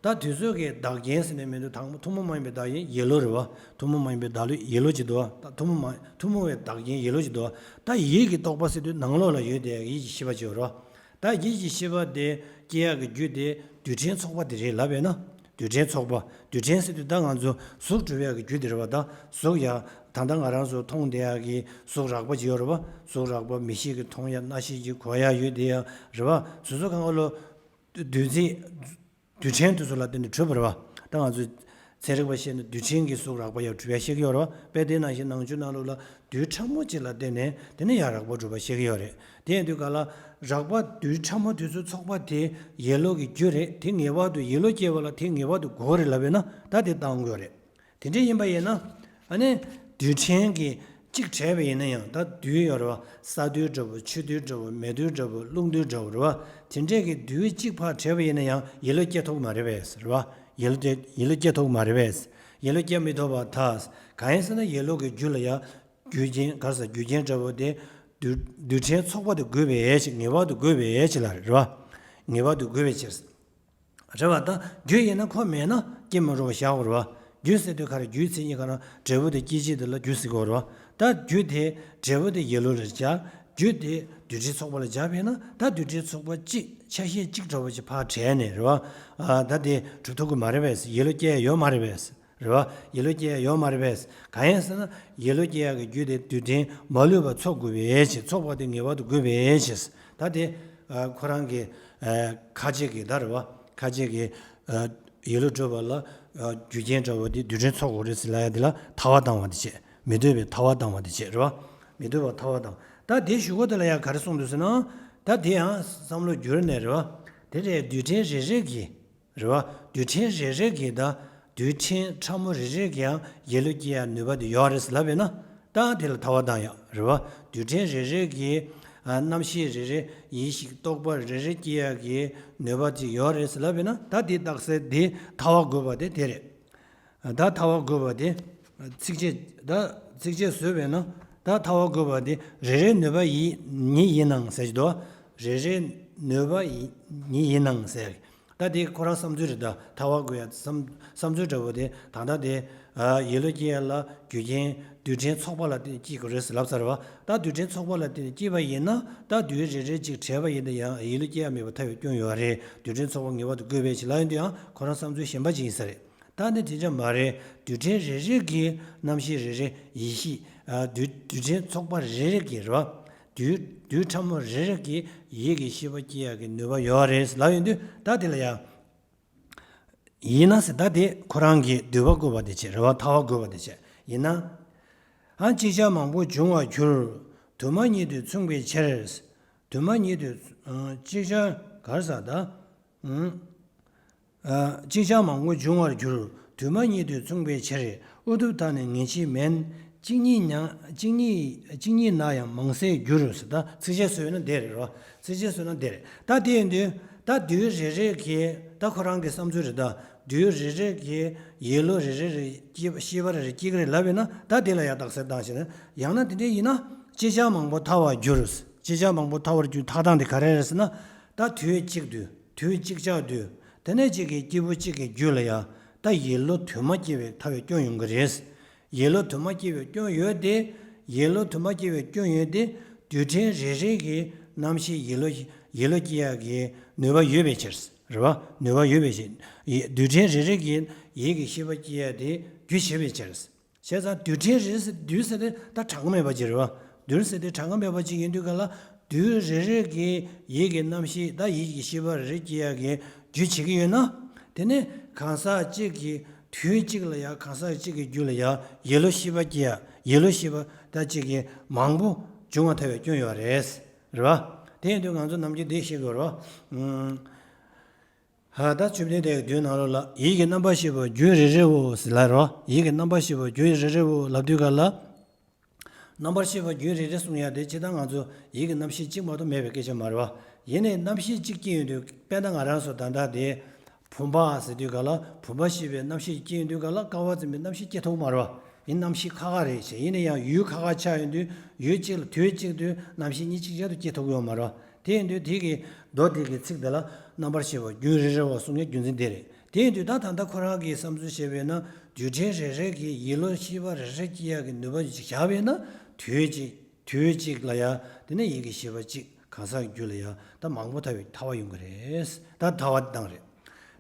ད་དེ་ཚོ་གི་བདག་རྐྱེན་ཟེར་ནས་མི་འདུག་དང་པོ་ཐུན་མོང་མ་ཡིན་པའི་བདག་རྐྱེན་ཡིད་བློ་རེད་བ། ཐུན་མོང་མ་ཡིན་པའི་བདག་བློ་ཡིད་བློ་ཅིག་འདུག་བ། ད་ཐུན་མོང་མ་ཐུན་མོང་བའི་བདག་རྐྱེན་ཡིད་བློ་ཅིག་འདུག་བ། ད་ཡིད་ཀྱི་རྟོག་པ་ཟེར་དུས་ནང་ལོགས་ལ་ཡོད་དེ་ཡིད་ཀྱི་ཤེས་པ་ཅིག་ཡོད་རེད་བ། ད་ཡིད་ཀྱི་ཤེས་པ་དེ་སྐྱེ་ཡག་གི་རྒྱུ་དེ་རྡུལ་ཕྲན་ཚོགས་པ་དེ་རེད་ལབ་པས་ན། རྡུལ་ཕྲན་ཚོགས་པ། རྡུལ་ཕྲན་ཟེར་དུས་ད་ང་ཚོ་གཟུགས་གྲུབ་ཡག་གི་རྒྱུ་དེ་རེད་བ། ད་གཟུགས་ཡ། ད་ལྟ་ང་རང་ཚོ་མཐོང་བསྡད་ཡག་གི་གཟུགས་རགས་པ་ཅིག་ཡོད་རེད་བ། གཟུགས་རགས་པ་མིག་ཤེས་ཀྱིས་མཐོང་ཡག་རྣ་ཤེས་ཀྱིས་གོ་ཡག་ཡོད་དེ་ཡག་རེད་བ། སོ་སོ་གང་ག་ལ། རྡུལ་རྫས། རྡུལ་ཕྲན་དེ་ཚོ་ལ་བརྟེན་ནས་གྲུབ་པ་རེད་བ། ད་ང་ཚོས་ཚན་རིག་པ་བཤད་ན་རྡུལ་ཕྲན་གྱི་གཟུགས་རགས་པ་ཡང་གྲུབ་ཡ་བཤད་ཀྱི་ཡོད་རེད་བ། དཔེ་དེ་ནང་བཞིན་ནང་ཆོས་ནང་ལོགས་ལ་རྡུལ་ཕྲ་མོ་གཅིག་ལ་བརྟེན་ནས་དེ་ནས་ཡང་རགས་པ་གྲུབ་པ་བཤད་ཀྱི་ཡོད་རེད། དེ་ཡིན་དུས་ག་ལ། རགས་པ་རྡུལ་ཕྲ་མོ་དེ་ཚོ་ཚོགས་པ་དེ་ཡིད་བློ་གི་རྒྱུ་རེད། དེ་ངེས་པར་དུ་ཡིད་བློ་སྐྱེ་བ་ལ་དེ་ངེས་པར་དུ་དགོས་རེད་ལབ་པས་ན། ད་དེ་བཏང་དགོས་རེད། དེ་འདྲ་ཡིན་པ་ཡིན་ན། ཨ་ནི། རྡུལ་ཕྲན་གྱི་གཅིག་བྲལ་བ་ཡིན་ན་ཡང་། ད་རྡུལ་ཡོད་རེད་བ། ས་རྡུལ་འདྲ་བོ། ཆུ་རྡུལ་འདྲ་བོ། མེ་རྡུལ་འདྲ་བོ། རླུང་རྡུལ་འདྲ་བོ་རེད་བ། དེ་འདྲས་ཀྱི་རྡུལ་གཅིག་ཕར་བྲལ་བ་ཡིན་ན་ཡང་ཡིད་བློ་སྐྱེ་ཐུབ་མ་རེད་པས་རེད་བ། ཡིད་བློ་སྐྱེ་ཡིད་བློ་སྐྱེ་ཐུབ་མ་རེད་པས། ཡིད་བློ་སྐྱེ་མི་ཐུབ་པར་ཐལ། གང་ཡིན་ཟེར་ན་ཡིད་བློ་གི་རྒྱུ་ལ་ཡང་རྒྱུ་རྐྱེན་ག་རེ་ཟེར། རྒྱུ་རྐྱེན་འདྲ་བོ་དེ་རྡུལ་རྡུལ་ཕྲན་ཚོགས་པ་དེ་དགོས་པའི་ཕྱིར། ངེས་པར་དུ་དགོས་པའི་ཕྱིར་ལ་རེད་བ། ངེས་པར་དུ་དགོས་པའི་ཕྱིར། རེད་བ། ད་རྒྱུ་ཡིན་ན་ཁོ་མེད་ན་སྐྱེ་མི་རུང་བ་བཞག་པ་རེད་བ། རྒྱུ་ཟེར་དུས་ག་རེ། རྒྱུའི་མཚན་ཉིད་ག་རེ། འབྲས་བུ་དེ་སྐྱེད་བྱེད་དེ་ལ་རྒྱུ་ཟེར་གྱི་ཡོད་རེད་བ། ད་རྒྱུ་དེ་འབྲས་བུ་དེ་ཡིད་བློ་ལ་སྦྱར། རྒྱུ་དེ་རྡུལ་ཕྲན་ཚོགས་པ་ལ་སྦྱར་བས་ན། ད་རྡུལ་ཕྲན་ཚོགས་པ་གཅིག་ཆ་ཤས་གཅིག་འདྲ་བོ་ཅིག་ཕར་བྲལ་ནས་རེད་བ། ཨ་ད་དེ་གྲུབ་ཐུབ་ཀྱི་མ་རེད་པས། ཡིད་བློ་སྐྱེ་ཡ་ཡོད་མ་རེད་པས། རེད་བ། ཡིད་བློ་སྐྱེ་ཡ་ཡོད་མ་རེད་པས། གང་ཡིན་ཟེར་ན་ཡིད་བློ་སྐྱེ་ཡ་གི་རྒྱུ་དེ་རྡུལ་ཕྲན་མ་ལུས་པ་ཚོགས་དགོས་པའི་ཕྱིར། ཚོགས་པ་དེ་ངེས་པར་དུ་དགོས་པའི་ཕྱིར། ད་དེ་ཨ་ཁོ་རང་གི་ཨ་ཁ་ཅིག་གིས་ད་རེད་བ། ཁ་ཅིག་གིས་ཨ་ཡིད་བློ་གྲུབ་པ་ལ་ཨ་རྒྱུ་རྐྱེན་འདྲ་བོ་དེ་རྡུལ་ཕྲན་ཚོགས་དགོས་རེད་ཟེར་ལབ་ཡ་དེ་ལ་ཐལ་བ་བཏང་བ་དེ་བྱས། མི་འདོད་པའི་ཐལ་བ་བཏང་བ་དེ་བྱས་རེད་བ། མི་འདོད་པ་ཐལ་བ་བཏང་། ད་དེའི་གཞུག་གུ་དེ་ལ་ཡང་ག་རེ་གསུངས་འདུག་ཟེར་ན། ད་དེ་ཡང་བསམ་བློ་བསྒྱུར་ནས་རེད་བ། དེ་རེད། རྡུལ་ཕྲན་རེ་རེ་གིས། རེད་བ། རྡུལ་ཕྲན་རེ་རེ་གིས་ད་རྡུལ་ཕྲན་ཕྲ་མོ་རེ་རེ་གིས་ཡང་ཡིད་བློ་སྐྱེ་ཡ་ནུས་པ་དེ་ཡོད་རེད་ཟེར་ལབ་པས་ན། ད་དེ་ལ་ཐར་པ་དང་ཡང་རེད་བ། རྡུལ་ཕྲན་རེ་རེ་གི་ཨ་རྣམ་ཤེས་རེ་རེ་ཡིད་ཤེས་རྟོག་པ་རེ་རེ་སྐྱེ་ཡག་གི་ནུས་པ་ཅིག་ཡོད་རེད་ཟེར་ལབ་པས་ན། ད་དེ་རྟགས་གསལ་དེ་ཐར་པ་དགོས་པ་དེ་དེ་རེད། ད་ཐར་པ་དགོས་པ་དེ་ཚིགས་བཅད། ད་ཚིགས་བཅད་བཟོས་པས་ན། ད་ཐར་པ་དགོས་པ་དེ་རེ་རེའི་ནུས་པ་ཡིས་ཉིད་ཡིན་ནའང་ཟེར་གྱི་འདུག་རེ་རེའི་ནུས་པ་ཡིས་ཉིད་ཡིན་ནའང་ཟེར། ད་དེ་ཁོ་རང་བསམ་ཚུལ་རེད། ད་ཐར་པ་དགོས་ཡ་བསམ་བསམ་ཚུལ་འདྲ་བོ་དེ་ད་ལྟ་དེ་ཡིད་བློ་སྐྱེ་ཡ་ལ་རྒྱུ་རྐྱེན་རྡུལ་ཕྲན་ཚོགས་པ་ལ་བརྟེན་ནས་སྐྱེ་དགོས་རེད་ཟེར་ལབ་ཚར་བ། ད་རྡུལ་ཕྲན་ཚོགས་པ་ལ་བརྟེན་ནས་སྐྱེས་པ་ཡིན་ན། ད་རྡུལ་རེ་རེ་གཅིག་བྲལ་བ་ཡིན་ན་ཡང་ཡིད་བློ་སྐྱེ་ཡ་མེད་པར་ཐལ་བའི་སྐྱོན་ཡོད་རེད། རྡུལ་ཕྲན་ཚོགས་པ་ངེས་པར་དུ་དགོས་པས་ཞེས་ལབ་ཡོང་དུས་ཡང་ཁོ་རང་བསམ་ཚུལ་གཞན་པ་ཅིག་ཡིན་ས་རེད། ད་ནི་དེ་འདྲ་མ་རེད། རྡུལ་ཕྲན་རེ་རེ་གི་རྣམ་ཤེས་རེ་རེ་ཡིད་ཤེས། ཨ་རྡུལ་རྡུལ་ཕྲན་ཚོགས་པ་རེ་རེ་གི་རེད་བ། རྡུལ་རྡུལ་ཕྲ་མོ་རེ་རེ་གི་ཡིད་ཀྱི་ཤེས་པ་སྐྱེ་ཡག་གི་ནུས་པ་ཡོད་རེད་ལབ་ཡོང་དུས། ད་དེ་ལ་ཡང་ཡིན་ན་ཟེར། ད་དེ་ཁོ་རང་གི་འདུས་པ་བཀོད་པ་དེ་བྱས་རེད་བ། ཐར་པ་བཀོད་པ་དེ་བྱས་ཡིན་ན། ཨ་ཅིག་ཅར་མང་པོ་འབྱུང་བར་འགྱུར། དུ་མ་ཉིད་དུ་མཚུངས་པའི་ཕྱིར། དུ་མ་ཉིད་དུ་ཨ་ཅིག་ཅར་ག་རེ་ཟེར་ད། ཨ་ཅིག་ཅར་མང་པོ་འབྱུང་བར་འགྱུར། དུ་མ་ཉིད་དུ་མཚུངས་པའི་ཕྱིར། ཨུ་ཐུབ་མཐའ་ནི་ངེས་ཅིག་མིན། གཅིག་ཉིད་ཉ་གཅིག་ཉིད་གཅིག་ཉིད་ན་ཡང་མང་སྲིད་འགྱུར་ཟེར། ད་ཚིགས་བཅད་བཟོས་ན་འདི་རེད་རོ། ཚིགས་བཅད་བཟོས་ན་འདི་རེད། ད་དེ་ཡིན་དུས་ད་རྡུལ་རེ་རེ་གི། ད་ཁོ་རང་གི་བསམ་ཚུལ་རེད། ད་རྡུལ་རེ་རེ་གི་ཡིད་བློ་རེ་རེ་རེ་སྐྱེ་ཤེས་པ་རེ་རེ་སྐྱེ་གི་རེད་ལབ་ཡོད་ན། ད་དེ་ལ་ཡང་རྟགས་གསལ་བཏང་ཞེ་ན། ཡང་ན་དེ་འདྲ་ཡིན་ན་ཅིག་ཅར་མང་པོ་ཐར་བར་འགྱུར། ཅིག་ཅར་མང་པོ་ཐར་བར་འགྱུར། ཐར་སྟངས་དེ་ག་རེ་རེད་ཟེར་ན། ད་དུས་གཅིག་ཏུ་དུས་གཅིག་ཅར་དུ་དེ་ནས་གཅིག་གི་སྐྱེས་བུ་གཅིག་གི་རྒྱུད་ལ་ཡང་ད་ཡིད་བློ་དུ་མ་སྐྱེ་བའི་ཐར་བའི་སྐྱོན་ཡོང་གི་རེད། ཡིད་བློ་དུ་མ་སྐྱེ་བའི་སྐྱོན་ཡོད་དེ། ཡིད་བློ་དུ་མ་སྐྱེ་བའི་སྐྱོན་ཡོད་དེ། རྡུལ་ཕྲན་རེ་རེ་གི་རྣམ་ཤེས་ཡིད་བློ་ཡིད་བློ་སྐྱེ་ཡག་གི་ནུས་པ་ཡོད་པའི་ཕྱིར། རེད་བ། ནུས་པ་ཡོད་པའི་ཕྱིར། ཡིད་རྡུལ་ཕྲན་རེ་རེ་གི་ཡིད་ཀྱི་ཤེས་པ་སྐྱེ་ཡག་དེ་རྒྱུ་བྱེད་པའི་ཕྱིར། བྱས་ཙང་རྡུལ་ཕྲན་རེ་ཟེར་རྡུལ་ཟེར་དེ་ད་གྲངས་ཀ་མེད་པ་ཅིག་རེད་བ། རྡུལ་ཟེར་དེ་གྲངས་ཀ་མེད་པ་ཅིག་ཡིན་དུས་ག་ལ། རྡུལ་རེ་རེ་གི་ཡིད་ཀྱི་རྣམ་ཤེས། ད་ཡིད་ཀྱི་ཤེས་པ་རེ་རེ་སྐྱེ་ཡག་གི་རྒྱུ་བྱེད་ཀྱི་ཡོད་ན། དེ་ནས་གང་ཟག་གཅིག་གི་དུས་གཅིག་ལ་ཡང་གང་ཟག་གཅིག་གི་རྒྱུད་ལ་ཡང་ཡིད་བློ་ཤེས་པ་སྐྱེ་ཡག་ཡིད་བློ་ཤེས་པ་ད་གཅིག་གི་མང་པོ་འབྱུང་བ་ཐལ་བའི་སྐྱོན་ཡོད་རེད། རེད་བ། དེ་ཡིན་དུས་ང་ཚོ་ནམ་རྒྱུན་འདི་ཤེས་དགོས་རེད་བ། ཨུམ། ཧ། ད་བཅུ་བདུན་དེ་གི་མདུན་ནང་ལོགས་ལ། ཡིད་ཀྱི་རྣམ་པར་ཤེས་པ་རྒྱུད་རེ་རེའོ་ཟེར་ལབ་རོ། ཡིད་ཀྱི་རྣམ་པར་ཤེས་པ་རྒྱུད་རེ་རེའོ་ལབ་དུས་ག་ལ། རྣམ་པར་ཤེས་པ་རྒྱུད་རེ་རེ་གསུང་ཡ་དེ་སྤྱིར་བཏང་ང་ཚོ་ཡིད་ཀྱི་རྣམ་ཤེས་གཅིག་མ་གཏོགས་མེད་པའི་སྐད་ཆ་མ་རེད་བ། ཡིན་ནའི་རྣམ་ཤེས་གཅིག་སྐྱེ་ཡོང་དུས། དཔེར་ན་ང་རང་ཚོ་ད་ལྟ་དེ་བུམ་པ་ཟེར་དུས་ག་ལ། བུམ་པ་ཤེས་པའི་རྣམ་ཤེས་སྐྱེ་ཡོང་དུས་ག་ལ། ཀ་བ་ཙམ་པའི་རྣམ་ཤེས་སྐྱེ་ཐུབ་མ་རེད་བ། ཡིན་རྣམ་ཤེས་ཁག་ཁག་རེད་ཅེས། ཡིན་ན་ཡང་ཡུལ་ཁག་ཁག་ཆགས་ཡོང་དུས། ཡུལ་གཅིག་ལ་དུས་གཅིག་ཏུ་རྣམ་ཤེས་གཉིས་གཅིག་ཅར་དུ་སྐྱེ་ཐུབ་ཀྱི་ཡོད་མ་རེད་བ། དེ་ཡིན་དུས་དེ་གི་མདོ་དེ་གི་ཚིག་དེ་ལ་རྣམ་པར་ཤེས་པ་རྒྱུད་རེ་རེའོ་གསུང་ཡའི་རྒྱུ་མཚན་དེ་རེད། དེ་ཡིན་དུས་ད་ད་ལྟ་ཁོ་རང་གིས་བསམ་ཚུལ་བྱས་པས་ན། རྡུལ་ཕྲན་རེ་རེ་གི་ཡིད་བློ་ཤེས་པ་རེ་རེ་སྐྱེ་ཡག་གི་ནུས་པ་ཅིག་བཞག་པས་ན། དུས་གཅིག་དུས་གཅིག་ལ་ཡང་དེ་ནས་ཡིད་ཀྱི་ཤེས་པ་གཅིག་གང་ཟག་གི་རྒྱུད་ལ་ཡང་ད་མང་པོ་ཐལ་བའི་ཐར་པ་ཡོང་གི་རེད། ད་ཐར་པ་བཏང་རེད།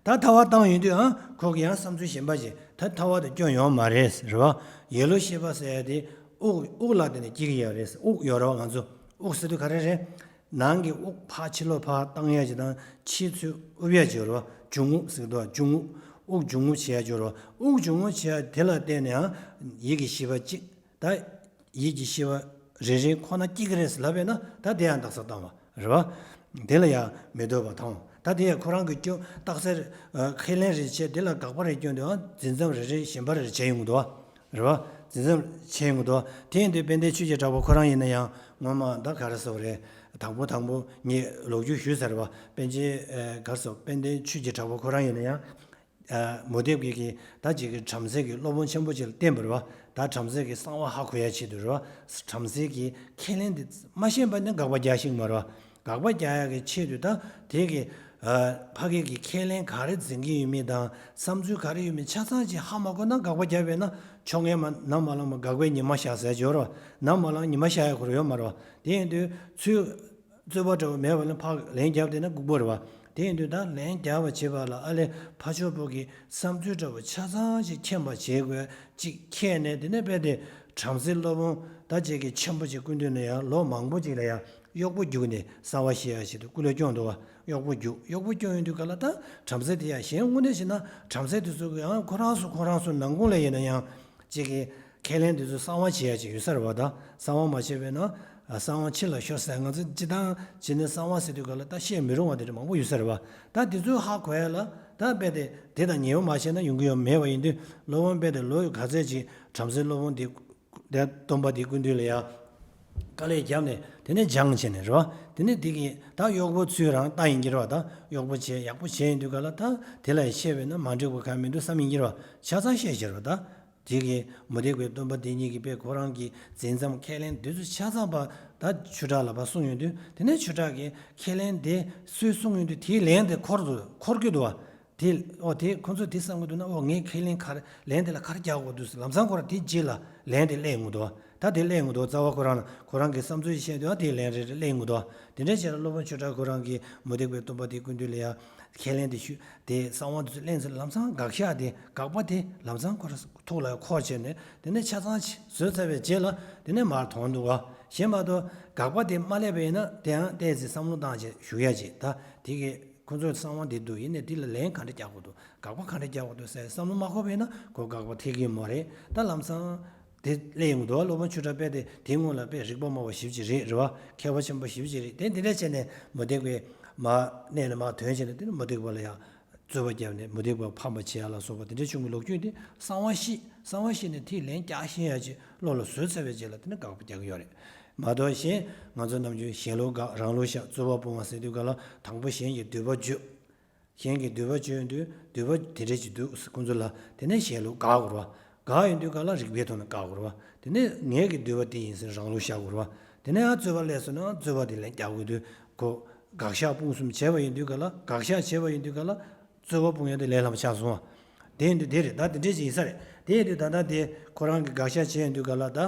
ད་ཐར་པ་བཏང་ཡོང་དུས་ཨང་ཁོ་གི་ཡང་བསམ་ཚུལ་གཞན་པ་ཅིག་ད་ཐར་པ་དེ་སྐྱོན་ཡོང་མ་རེད་ཟེར་བ། ཡིད་བློ་ཤེས་པ་ཟེར་ཡ་དེ་དབུགས་དབུགས་ལ་བརྟེན་ནས་སྐྱེ་གི་ཡོད་རེད། དབུགས་ཡོད་རེད་བ། ང་ཚོ་དབུགས་ཟེར་དུས་ག་རེ་རེད། ནང་གི་དབུགས་ཕར་ཕྱི་ལོགས་ཕར་བཏང་ཡ་ཅིག་དང་། ཕྱི་ཚུར་དབུབ་ཡ་ཅིག་ཡོད་རེད་བ། འབྱུང་རྔུབ་ཟེར་གི་འདུག་འབྱུང་རྔུབ། དབུགས་འབྱུང་རྔུབ་བྱེད་ཡ་ཅིག་ཡོད་རེད་བ། དབུགས་འབྱུང་རྔུབ་བྱེད་ཡ་དེ་ལ་བརྟེན་ནས་ཡང་ཡིད་ཀྱི་ཤེས་པ་གཅིག་ད་ཡིད་ཀྱི་ཤེས་པ་རེ་རེ་ཁོ་ན་སྐྱེ་གི་རེད་ཟེར་ལབ་པས་ན། ད་དེ་ཡང་རྟགས་གསལ་བཏང་བ་རེད་བ། དེ་ལ་ཡང་མི་འདོད་པ་དང་། ད་དེ་ཡང་ཁོ་རང་གི་སྐྱོ་རྟགས་གསལ་ཁས་ལེན་རེ་བྱས། དེ་ལ་དགག་པ་རེ་སྐྱོན་དུས་ཨང་འཛིན་མཚམས་རེ་རེ་གཞན་པ་རེ་བྱས་ཡོང་གི་འདུག་བ། རེད་བ། འཛིན་མཚམས་བྱས་ཡོང་གི་འདུག་བ། དེ་ཡིན་དུས་དཔལ་ལྡན་ཆོས་ཀྱི་གྲགས་པ་ཁོ་རང་ཡིན་ན་ཡང་སྔོན་མ་ད་ག་རེ་ཟེར་བ་རེད། དང་པོ་དང་པོ་ངས་ལོ་རྒྱུས་ཞུས་ཚར་བ། པཎ་ཆེན་ཨ་ག་རེ་ཟེར། དཔལ་ལྡན་ཆོས་ཀྱི་གྲགས་པ་ཁོ་རང་ཡིན་ན་ཡང་། ཨ་མུ་སྟེགས་པའི་གི་ད་ཅིག་གི་བྲམ་ཟེ་གི་སློབ་དཔོན་ཆེན་པོ་ཅིག་ལ་བསྟེན་པ་རེད་བ། ད་བྲམ་ཟེ་གི་གསང་བ་ཧ་གོ་ཡ་ཆེད་དུ་རེད་བ། བྲམ་ཟེ་གི་ཁས་ལེན་དེ་མ་ཤེས་པ་ནི་དགག་པ་རྒྱག་ཤེས་ཀྱི་མ་རེད་བ། དགག་པ་རྒྱག་ཡ་གི་ཆེད་དུ་ད་དེ་གི་ཨ་ཕ་གི་གི་ཁས་ལེན་ག་རེ་འཛིན་གྱི་ཡོད་མེད་དང་། བསམ་ཚུལ་ག་རེ་ཡོད་མེད་ཆ་ཚང་ཅིག་ཧ་མ་གོ་ན་དགག་པ་རྒྱག་པས་ན། ཆོ་ངེས་མ་ནམ་མ་ལངས་པ་དགག་པའི་ཉི་མ་ཤར་ཟེར་ཡ་ཅིག་ཡོད་རེད་བ། ནམ་མ་ལངས་ཉི་མ་ཤར་ཡ་ཁོ་རང་ཡོད་མ་རེད་བ། དེ་ཡིན་དུས་ཚུལ་རྩོད་པ་འདྲ་བོ་མེད་པ་ལ་ཕར་ལན་བརྒྱབ་བསྡད་ན་ལྐུགས་པ་རེད་བ། དེ་ཡིན་དུས་ད་ལན་བརྒྱབ་པ་བྱེད་པ་ལ་ཨ་ལས་ཕར་ཕྱོགས་པོ་གི་བསམ་ཚུལ་འདྲ་བོ་ཆ་ཚང་ཞིག་མཁྱེན་པ་བྱེད་དགོས་ཅིག་མཁྱེན་ནས། དེ་ནས་དཔེ་དེ་བྲམ་ཟེ་སློབ་དཔོན་ད་ཅིག་གི་ཆེན་པོ་ཅིག་སྐུ་མདུན་ནས་ཡང་ལོ་མང་པོ་ཅིག་ལ་ཡང་གཡོག་པོ་རྒྱུགས་ནས་གསང་བ་བཤད་ཡ་ཞིག་ཏུ་སྐུ་ལས་བསྐྱོན་འདུག་བ། གཡོག་པོ་རྒྱུགས། གཡོག་པོ་བསྐྱོན་ཡོང་དུས་ག་ལ་ད་བྲམ་ཟེ་དེ་ཡང་གཞན་དངོས་གནས་བྱས་ན་བྲམ་ཟེ་དེ་ཚོ་གི་ཡང་ཁོ་རང་ཚོ་ཁོ་རང་ཚོ་ནང་ཁུལ་ལ་ཡིན་ན་ཡང་ཅིག་གི་ཁས་ལེན་དེ་ཚོ་གསང་བ་བྱེད་ཡ་ཅིག་ཡོད་ས་རེད་བ། ད་གསང་བ་མ་བྱས་པས་ན་ཨ་གསང་བ་ཕྱི་ལ་ཤོར་ཟེར། ང་ཚོ་སྤྱིར་བཏང་བྱས་ན་གསང་བ་ཟེར་དུས་ག་ལ་ད་བཤད་མི་རུང་བ་དེ་འདྲ་མང་པོ་ཡོད་ས་རེད་བ། ད་དེ་ཚོ་ཧ་གོ་ཡ་ལ་ད་རྦད་དེ་དེ་དང་ཉེ་བོ་མ་བྱས་ན་ཡོང་གི་ཡོད་མེད་པ་ཡིན་དུས། སློབ་དཔོན་རྦད་དེ་ལོ་ག་ཚད་ཅིག་བྲམ་ཟེ་སློབ་དཔོན་དེ་ དེ་སྟོན་པ་དེ་སྐུ་མདུན་ལ་ཡ། དཀའ་ལས་བརྒྱབ་ནས་དེ་ནས་སྦྱངས་བྱས་ནས་རེད་བ། དེ་ནས་དེ་གི་ད་གཡོག་པོ་ཚུར་རང་ལྟ་ཡིན་གྱི་རེད་བ། ད་གཡོག་པོ་བྱས་ཡག་པོ་བྱས་ཡིན་དུས་ག་ལ་ད་དེ་ལ་བཤད་པས་ན་མ་འགྲིག་པ་གང་མི་འདུག་བསམ་ཡིན་གྱི་རེད་བ། ཆ་ཚང་བཤད་བྱས་རེད་བ། ད་དེ་གི་མུ་སྟེགས་པའི་སྟོན་པ་དེ་ཉིད་ཀྱིས་དཔེ་ཁོ་རང་གི་འཛིན་མཚམས་ཁས་ལེན་དེ་ཚོ་ཆ་ཚང་པ་ད་ཆོས་གྲགས་ལ་ཕར་གསུངས་ཡོང་དུས། དེ་ནས་ཆོས་གྲགས་ཀྱིས་ཁས་ལེན་དེ་སུས་གསུངས་ཡོང་དུས་དེའི་ལན་དེ་འཁོར་དུ་འཁོར་གྱི་འདུག་བ། དེ་ཨོ་དེ་ཁོ་ཚོས་དེ་བསམ་གྱི་འདུག་ན། ཨོ་ངས་ཁས་ལེན་ག་རེ་ལན་དེ་ལ་ག་རེ་རྒྱག་དགོས་འདུག་ཟེར། ལམ་སང་ཁོ་རང་དེ་རྗེས་ལ་ལན་དེ་སླེབས་ཡོང་གི་འདུག་བ། ད་དེ་སླེབས་ཡོང་གི་འདུག་བ། རྩ་བ་ཁོ་རང་ལ་ཁོ་རང་གི་བསམ་ཚུལ་བཤད་དུས་ཨ་དེ་ལན་རེ་རེ་སླེབས་ཡོང་གི་འདུག་བ། དེ་འདྲ་བྱས་ན་སློབ་དཔོན་ཆོས་གྲགས་ཁོ་རང་གིས་མུ་སྟེགས་པའི་སྟོན་པ་དེ་སྐུ་མདུན་ལ་ཡ་ཁས་ལེན་དེ་ཞུས་དེ་གསང་བ་དེ་ཚོ་ལེན་ཚེ་ལམ་སང་དགག་བཞག་དེ་དགག་པ་དེ་ལམ་སང་ཁོ་རང་ཐུགས་ལ་འཁོར་བྱས་ནས་དེ་ནས་ཆ་ཚང་བཟོས་ཚར་བའི་རྗེས་ལ་དེ་ནས་མར་དོན་འདུག་བ། གཞན་མ་གཏོགས་དགག་པ་དེ་མ་སླེབས་པ་ཡིན་ན་དེའང་ཏོག་ཙམ་བསམ་བློ་བཏང་བྱས་ཞུ་ཡ་བྱེད། ད་དེ་གི་ཁོ་ཚོའི་གསང་བ་འདི་འདུག་ཡིན་ནའི་འདི་ལ་ལན་ག་འདྲ་རྒྱག་དགོས་འདུག་དགག་པ་ག་འདྲ་རྒྱག་དགོས་འདུག་ཟེར་བསམ་བློ་མ་འཁོར་བས་ན་ཁོ་དགག་པ་ཐེག་གི་མ་རེད། ད་ལམ་སང་དེ་སླེབས་ཡོང་གི་འདུག་སློབ་དཔོན་ཆོས་གྲགས་དཔེ་དེ་དེའི་སྔོན་ལ་དཔེ་རིག་པ་སྨྲ་བ་ཞེ་པོ་ཅིག་རེད། རེད་བ། མཁས་པ་ཆེན་པོ་ཞེ་པོ་ཅིག་རེད། དེ་འདི་འདྲ་བྱས་ནས་མུ་སྟེགས་པའི་མ་གནས་ལ་མར་དོན་བྱས་ནས་དེ་ནི་མུ་སྟེགས་པ་ལ་ཡང་རྩོད་པ་བརྒྱབ་ནས་མུ་སྟེགས་པ་ཕམ་པ་བྱེད་ཡ་ལ་སོགས་པ་དེ་འདྲ་བྱུང་གི་ལོ་རྒྱུས་དེ་གསང་བ་ཤེས། གསང་བ་ཤེས་ནས་དེའི་ལན་རྒྱག་ཤེས་ཡ་ཅིག་བློ་ལ་བཟོས་ཚར་བའི་རྗེས་ལ་དེ་ནི་དགག་པ་རྒྱག་གི་ཡོད་རེད། མ་གཏོགས་གཞན་ང་ཚོ་ནམ་རྒྱུན་གཞན་ལུགས་དགག་རང་ལུགས་བཞག་རྩོད་པ་སྤོང་བ་ཟེར་དུས་ག་ལ་དང་པོ་གཞན་གྱི་འདོད་པ་བརྗོད། གཞན་གྱི་འདོད་པ་བརྗོད་ཡོང་དུས་འདོད་པ་དེ་འདྲ་ཅིག་འདུག་ཟེར་ཁོང་ཚོ་ལ་དེ་ནས་གཞན་ལུགས་དགག་དགོས་རེད་བ། དགག་ཡོང་དུས་ག་ལ་རིགས་པའི་ཐོག་ནས་དགག་དགོས་རེད་བ། དེ་ནས་ངེད་ཀྱི་འདོད་པ་དེ་ཡིན་ཟེར་རང་ལུགས་བཞག་དགོས་རེད་བ། དེ་ནས་ཡང་རྩོད་པ་སླེབས་སོང་ན་རྩོད་པ་དེ་ལན་རྒྱག་དགོས་དུས་ཁོ་དགག་བཞག་སྤོང་གསུམ་བྱས་པ་ཡིན་དུས་ག་ལ་དགག་བཞག་བྱས་པ་ཡིན་དུས་ག་ལ་རྩོད་པ་སྤོང་ཡ་དེ་ལས་སླ་པོ་ཆགས་སོང་བ། དེ་ཡིན་དུས་དེ་རེད། ད་དེ་འདྲས་ཅིག་ཡིན་ས་རེད། དེ་ཡིན་དུས་ད་ལྟ་དེ་ཁོ་རང་གི་དགག་བཞག་བྱས་ཡོང་དུས་ག་ལ་ད་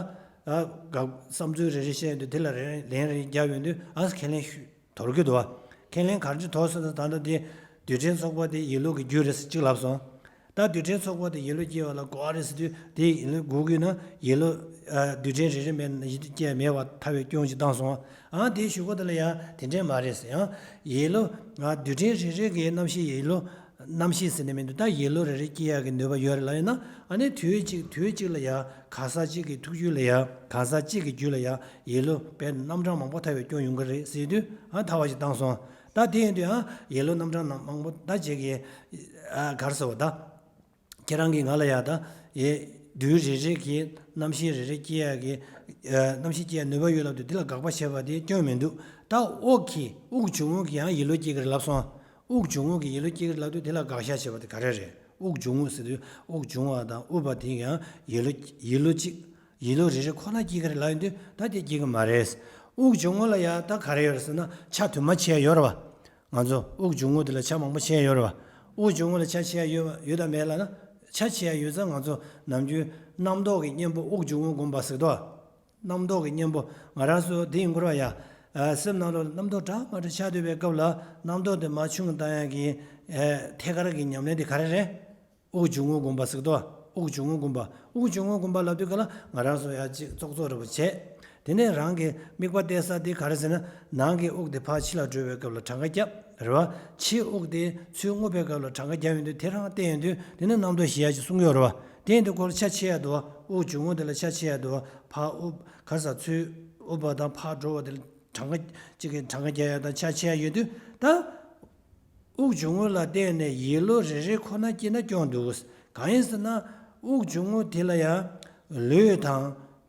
ཨ་དགག་བསམ་ཚུལ་རེ་རེ་བཤད་ཡོང་དུས་དེ་ལ་རེ་ལན་རེ་རྒྱབ་ཡོང་དུས་ཨ་ཁས་ལེན་ཞུས། དོར་གྱི་འདུག་བ། ཁས་ལེན་ག་རེ་བྱས་དོར་སོང་ན། ད་ལྟ་དེ་རྡུལ་ཕྲན་ཚོགས་པ་དེ་ཡིད་བློ་གི་རྒྱུ་རེད་ཟེར་གཅིག་ལབ་སོང་། ད་རྡུལ་ཕྲན་ཚོགས་པ་དེ་ཡིད་བློ་སྐྱེ་བ་ལ་གོ་བ་རེད་ཟེར་དུས་དེ་ཡིད་བློ་འགུག་དགོས་ན་ཡིད་བློ་ཨ་རྡུལ་ཕྲན་རེ་རེ་མེད་ན་ཡིད་བློ་སྐྱེ་ཡ་མེད་པ་ཐལ་བའི་སྐྱོན་ཅིག་བཏང་སོང་། ཨ་དེའི་གཞུག་གུ་དེ་ལ་ཡང་དེ་འདྲས་མ་རེད་ཟེར། ཡང་ཡིད་བློ་ང་རྡུལ་ཕྲན་རེ་རེ་གི་རྣམ་ཤེས་ཡིད་བློ་རྣམ་ཤེས་ཟེར་ནས་མི་འདུག་ད་ཡིད་བློ་རེ་རེ་སྐྱེ་ཡག་གི་ནུས་པ་ཡོད་རེད་ལབ་ཡོད་ན། ཨ་ནི་དུས་གཅིག་དུས་གཅིག་ལ་ཡང་གང་ཟག་གཅིག་གི་ཐུགས་རྒྱུད་ལ་ཡང་གང་ཟག་གཅིག་གི་རྒྱུད་ལ་ཡང་ཡིད་བློ་དཔེ་རྣམ་གྲངས་མང་པོ་ཐལ་བའི་སྐྱོན་ཡོང་གི་རེད་ཟེར་དུས་ཨ་ཐལ་བ་ཞིག་བཏང་སོང་། ད་དེ་ཡིན་དུས་ཨ་ཡིད་བློ་རྣམ་གྲངས་མང་པོ་ད་ཅིག་གི་ཨ་ག་རེ་ཟེར་བ་ད། ཁྱེད་རང་གིས་ང་ལ་ཡ་ད་ཡེ་རྡུལ་རེ་རེ་གི་རྣམ་ཤེས་རེ་རེ་སྐྱེ་ཡ་གི་ཨ་རྣམ་ཤེས་སྐྱེ་ཡ་ནུས་པ་ཡོད་ལབ་དུས་དེ་ལ་དགག་པ་བྱས་པ་དེ་སྐྱོན་མི་འདུག་ད་དབུགས་ཀྱིས་དབུགས་འབྱུང་རྔུབ་ཀྱིས་ཡང་ཡིད་བློ་སྐྱེ་གི་རེད་ལབ་སོང་། དབུགས་འབྱུང་རྔུབ་ཀྱིས་ཡིད་བློ་སྐྱེ་གི་རེད་ལབ་དུས་དེ་ལ་དགག་བཞག་བྱས་པ་དེ་ག་རེ་རེད། དབུགས་འབྱུང་རྔུབ་ཟེར་དུས་དབུགས་འབྱུང་བ་དང་དབུབ་པ་དེ་ཡང་ཡིད་བློ་ཡིད་བློ་གཅིག་ཡིད་བློ་རེ་རེ་ཁོ་ན་སྐྱེ་གི་རེད་ལབ་ཡོང་དུས་ད་དེ་སྐྱེ་གི་མ་རེད། དབུགས་འབྱུང་རྔུབ་ལ་ཡ་ད་ག་རེ་ཡོད་རེད་ཟེར་ན་ཆ་དུ་མ་ཕྱེ་ཡ་ཡོད་རེད་བ། ང་ཚོ་དབུགས་འབྱུང་རྔུབ་དེ་ལ་ཆ་མང་པོ་ཕྱེ་ཡ་ཡོད་རེད་བ། དབུགས་འབྱུང་རྔུབ་ལ་ཆ་ཕྱེ་ཡ་ཡོད་བ་ཡོད་དམ་མེད་ལབ་ན། ཆ་ཕྱེ་ཡ་ཡོད་ཙང་ང་ཚོ་ནམ་རྒྱུན་རྣམ་རྟོག་གི་གཉེན་པོ་དབུགས་འབྱུང་རྔུབ་སྒོམ་པ་ཟེར་དོ། རྣམ་རྟོག་གི་གཉེན་པོ་ང་རང་ཚོ་འདི་ཡིན་དགོས་ར་ཡ། ཨ་སེམས་ནང་ལོགས་ལ་རྣམ་རྟོག་འདྲ་མ་འདྲ་ཆགས་སྡོད་པའི་སྐབས་ལ་རྣམ་རྟོག་དེ་མར་ཆུང་བཏང་ཡ་གི་ཨ་ཐད་ཀར་གྱི་ཉམས་ལེན་དེ་ག་རེ་རེད། དབུགས་འབྱུང་རྔུབ་སྒོམ་པ་ཟེར་དོ། དབུགས་འབྱུང་རྔུབ་སྒོམ་པ། དབུགས་འབྱུང་རྔུབ་སྒོམ་པ་ལབ་དུས་ག་ལ་ང་རང་ཚོ་ཡ་གཅིག་ཙོག་ཙོག་རེ་བ་བྱས། དེ་ནས་རང་གི་དམིགས་པ་གཏད་ས་དེ་ག་རེ་ཟེར་ན་ནང་གི་དབུགས་དེ་ཕར་ཕྱི་ལ་འགྲོ་བའི་སྐབས་ལ་གྲངས་ཀ་བརྒྱབ་རེད་བ། ཕྱིའི་དབུགས་དེ་ཚུར་རྔུབ་པའི་སྐབས་ལ་གྲངས་ཀ་བརྒྱབ་ཡོང་དུས་དེ་རང་བལྟས་ཡོང་དུས་དེ་ནི་རྣམ་རྟོག་ཞི་ཡ་ཅིག་གསུང་གི་ཡོད་རེད་བ། དེ་ཡིན་དུས་ཁོ་ལ་ཆ་ཕྱེ་ཡ་འདུག་བ། དབུགས་འབྱུང་རྔུབ་དེ་ལ་ཆ་ཕྱེ་ཡ་འདུག་བ། ཕར་དབུགས་ག་ས་ཚུར་དབུགས་པ་དང་ཕར་འགྲོ་བ་དེ་ལ་གྲངས་ཀ་གཅིག་གི་གྲངས་ཀ་རྒྱག་ཡ་དང་ཆ་ཕྱེ་ཡ་ཡོད་དུས་ད། དབུགས་འབྱུང་རྔུབ་ལ་བརྟེན་ནས་ཡིད་བློ་རེ་རེ་ཁོ་ན་སྐྱེས་ན་སྐྱོན་འདུག་གང་ཡིན་ཟེར་ན། དབུགས་འབྱུང་རྔུབ་དེ་ལ་ཡང་ལུས་དང་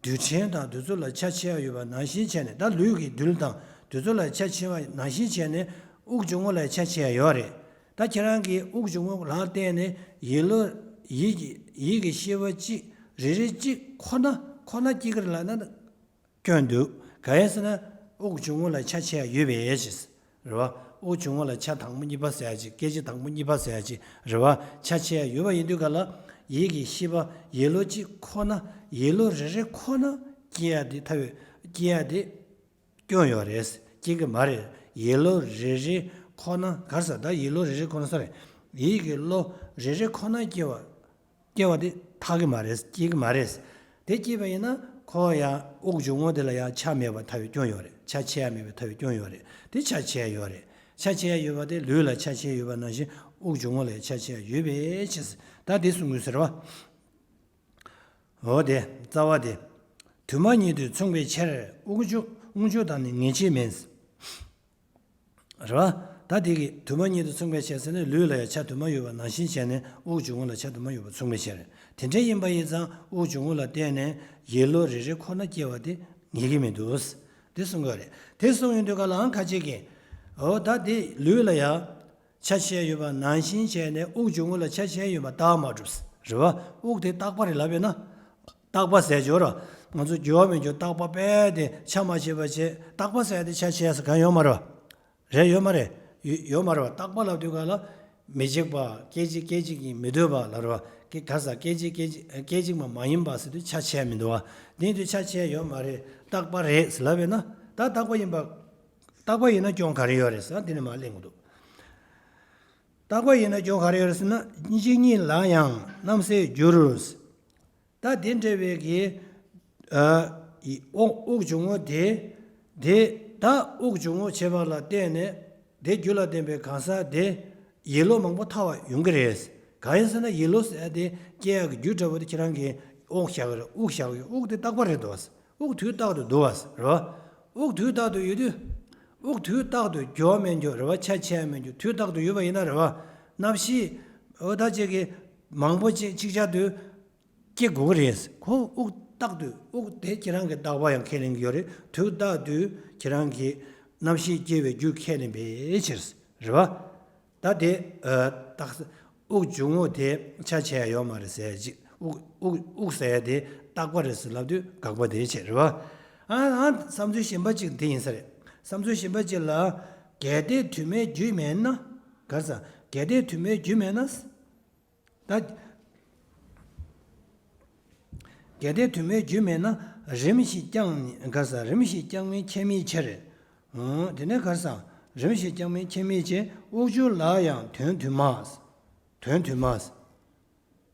རྡུལ་ཕྲན་དང་དེ་ཚོ་ལ་ཆ་ཕྱེ་ཡ་ཡོད་པ་ནང་བཞིན་བྱས་ནས། ད་ལུས་ཀྱི་རྡུལ་དང་དེ་ཚོ་ལ་ཆ་ཕྱེ་བ་ནང་བཞིན་བྱས་ནས་དབུགས་འབྱུང་རྔུབ་ལ་ཆ་ཕྱེ་ཡ་ཡོད་རེད། ད་ཁྱེད་རང་གིས་དབུགས་འབྱུང་རྔུབ་ལ་བརྟེན་ནས་ཡིད་བློ་ཡིད་ཀྱི་ཡིད་ཀྱི་ཤེས་པ་གཅིག་རེ་རེ་གཅིག་ཁོ་ན་ཁོ་ན་སྐྱེ་གི་རེད་ལབ་ན། སྐྱོན་འདུག་གང་ཡིན་ཟེར་ན། དབུགས་འབྱུང་རྔུབ་ལ་ཆ་ཕྱེ་ཡ་ཡོད་པའི་ཕྱིར། རེད་བ། དབུགས་འབྱུང་རྔུབ་ལ་ཆ་དང་པོ་གཉིས་པ་ཟེར་ཡ་ཅིག་སྐད་ཅིག་དང་པོ་གཉིས་པ་ཟེར་ཡ་ཅིག་རེད་བ། ཆ་ཕྱེ་ཡ་ཡོད་པ་ཡིན་དུས་ག་ལ། ཡིད་ཀྱི་ཤེས་པ་ཡིད་བློ་གཅིག་ཁོ་ན་ཡིད་བློ་རེ་རེ་ཁོ་ན་སྐྱེ་ཡ་དེ་ཐལ་བའི་སྐྱེ་ཡ་དེ་སྐྱོན་ཡོད་རེད། སྐྱེ་གི་མ་རེད། ཡིད་བློ་རེ་རེ་ཁོ་ན་ག་རེ་ཟེར། ད་ཡིད་བློ་རེ་རེ་ཁོ་ན་ས་རེད། ཡིད་ཀྱི་བློ་རེ་རེ་ཁོ་ན་སྐྱེ་བ། སྐྱེ་བ་དེ་ཐལ་གི་མ་རེད། སྐྱེ་གི་མ་རེད། དེ་སྐྱེས་པ་ཡིན་ན་ཁོ་ཡང་དབུགས་འབྱུང་རྔུབ་དེ་ལ་ཡང་ཆ་མེད་པ་ཐལ་བའི་སྐྱོན་ཡོད་རེད། ཆ་ཕྱེ་ཡ་མེད་པའི་ཐལ་བའི་སྐྱོན་ཡོད་རེད། དེ་ཆ་ཕྱེ་ཡ་ཡོད་རེད། ཆ་ཕྱེ་ཡ་ཡོད་པ་དེ་ལུས་ལ་ཆ་ཕྱེ་ཡ་ཡོད་པ་ནང་བཞིན་དབུགས་འབྱུང་རྔུབ་ལ་ཡང་ཆ་ཕྱེ་ཡ་ཡོད་པའི་ཕྱིར། ད་དེ་གསུང་དགོས་ཟེར་བ། འོ་དེ་རྩ་བ་དེ། དུ་མ་ཉིད་དུ་མཚུངས་པའི་ཕྱིར། དབུགས་འབྱུང་དབུགས་འབྱུང་དང་ནི་ངེས་བྱེད་མིན། རེད་བ། ད་དེ་གི་དུ་མ་ཉིད་དུ་མཚུངས་པའི་ཕྱིར་ཟེར་ནས་ལུས་ལ་ཡང་ཆ་དུ་མ་ཡོད་པ་ནང་བཞིན་བྱས་ནས་དབུགས་འབྱུང་བ་ལ་ཆ་དུ་མ་ཡོད་པ་མཚུངས་པའི་ཕྱིར། དེ་འདྲ་ཡིན་པ་ཡིན་ཙང་དབུགས་འབྱུང་བ་ལ་བརྟེན་ནས་ཡིད་བློ་རེ་རེ་ཁོ་ན་སྐྱེ་བ་དེ་ངེས་ཀྱི་མི་འདུག་དེ་གསུང་གི་རེད། དེ་གསུང་ཡོང་དུས་ག་ལའང་ཁ་ཅིག་གིས། འོ་ད་དེ་ལུས་ལ་ཡང་ཆ་ཤས་ཡོད་པ་ནང་བཞིན་བྱས་ནས་དབུགས་འབྱུང་བ་ལ་ཆ་ཤས་ཡོད་པ་རྟགས་མ་གྲུབ། རེད་བ། དབུགས་དེ་རྟག་པ་རེད་ལབ་པས་ན། རྟག་པ་ཟེར་ཆོག་ར། ང་ཚོ་འགྱུར་བ་མེད་རྒྱུ་རྟག་པ་དཔེ་དེ་ཆ་མ་ཕྱེད་པ་བྱས་རྟག་པ་ཟེར་དེ་ཆ་ཕྱེད་ཟེར་གང་ཡོད་མ་རེད་བ། རེད་ཡོད་མ་རེད། ཡོད་ཡོད་མ་རེད་བ། རྟག་པ་ལབ་དུས་ག་ལ། མི་འཇིག་པ། སྐད་ཅིག་སྐད་ཅིག་གིས་མི་སྡོད་པ་ལབ་རེད་བ། སྐད་ག་ས་སྐད་ཅིག་སྐད་ཅིག་སྐད་ཅིག་མ་མ་ཡིན་པ་ཟེར་དུས་ཆ་ཕྱེད་མི་འདུག་བ། དེ་དུས་ཆ་ཕྱེད་ཡོད་མ་རེད། རྟག་པ་རེད་ཟེར་ལབ་པས་ན། ད་རྟག་པ་ཡིན་པ། རྟག་པ་ཡིན་ན་སྐྱོན་ག་རེ་ཡོད་རེད་ཟེར་ན་དེ་ནི་མ་གླེང་གི་འདུག་རྟག་པ་ཡིན་ན་སྐྱོན་ག་རེ་ཡོད་རེད་ཟེར་ན་གཅིག་ཉིད་ལ་ཡང་རྣམ་སེལ་འགྱུར། ད་དེ་འདྲ་བའི་གི། ཨ། ཡི་དབུགས་དབུགས་འབྱུང་བ་དེ། དེ་ད་དབུགས་འབྱུང་བ་བྱེད་པ་ལ་བརྟེན་ནས་དེ་རྒྱུ་ལ་བརྟེན་པའི་གང་ཟག་དེ་ཡིད་བློ་མང་པོ་ཐལ་བ་ཡོང་གི་རེད། གང་ཡིན་ཟེར་ན་ཡིད་བློ་ཟེར་དེ་སྐྱེ་ཡག་གི་རྒྱུ་འདྲ་བོ་དེ་ཁྱེད་རང་གིས་དབུགས་བཞག་གི་རེད། དབུགས་བཞག་གི་ཡོད། དབུགས་དེ་རྟག་པ་རེད་འདུག་དབུགས་དུས་རྟག་ཏུ་འདུག་བ་རེད་བ། དབུགས་དུས་རྟག་ཏུ་ཡོད་དུས། དབུགས་དུས་རྟག་ཏུ་འགྱུར་བ་མེད་རྒྱུ་རེད་བ། ཆ་ཕྱེད་མེད་རྒྱུ་དུས་རྟག་ཏུ་ཡོད་པ་ཡིན་ན་རེད་བ། རྣམ་ཤེས། འོ་ད་ཅིག་གི་མང་པོ་ཅིག་ཅིག་ཆར་དུ་སྐྱེ་དགོས་ཀྱི་རེད། ཁོ་དབུགས་རྟག་ཏུ་དབུགས་དེ་ཁྱེད་རང་གི་རྟག་པ་ཡང་ཁས་ལེན་གྱི་ཡོད་རེད། དུས་རྟག་ཏུ་ཁྱེད་རང་གི་རྣམ་ཤེས་སྐྱེ་བའི་རྒྱུ་ཁས་ལེན་པའི་ཕྱིར། རེད་བ། ད་དེ། ཨ། རྟགས། དབུགས་འབྱུང་བ་དེ་ཆ་ཕྱེད་ཡོད་མ་རེད་ཟེར་ཅིག་དབུགས་དབུགས་དབུགས་ཟེར་ཡ་དེ་རྟག་པ་རེད་ཟེར་ལབ་དུས་དགག་པ་དེ་བྱེད་རེད་བ། ཨ་ཨ་བསམ་ཚུལ་གཞན་པ་ཅིག་དེ་ཡིན་ས་རེད། བསམ་ཚུལ་གཞན་པ་ཅིག་ལ། གལ་ཏེ་དུ་མའི་རྒྱུ་མེད་ན། ག་རེ་ཟ། གལ་ཏེ་དུ་མའི་རྒྱུ་མེད་ན། ད། གལ་ཏེ་དུ་མའི་རྒྱུ་མེད་ན་རིམ་བཞིན་བསྐྱངས་ནས། ག་རེ་ཟ། རིམ་བཞིན་བསྐྱངས་མིན་ཁྱད་མེད་ཕྱིར། འོ། དེ་ནས་ག་རེ་ཟ། རིམ་བཞིན་བསྐྱངས་མིན་ཁྱད་མེད་ཅེས་དབུགས་འབྱུང་ལ་ཡང་དོན་དུ་མ། དོན་དུ་མ།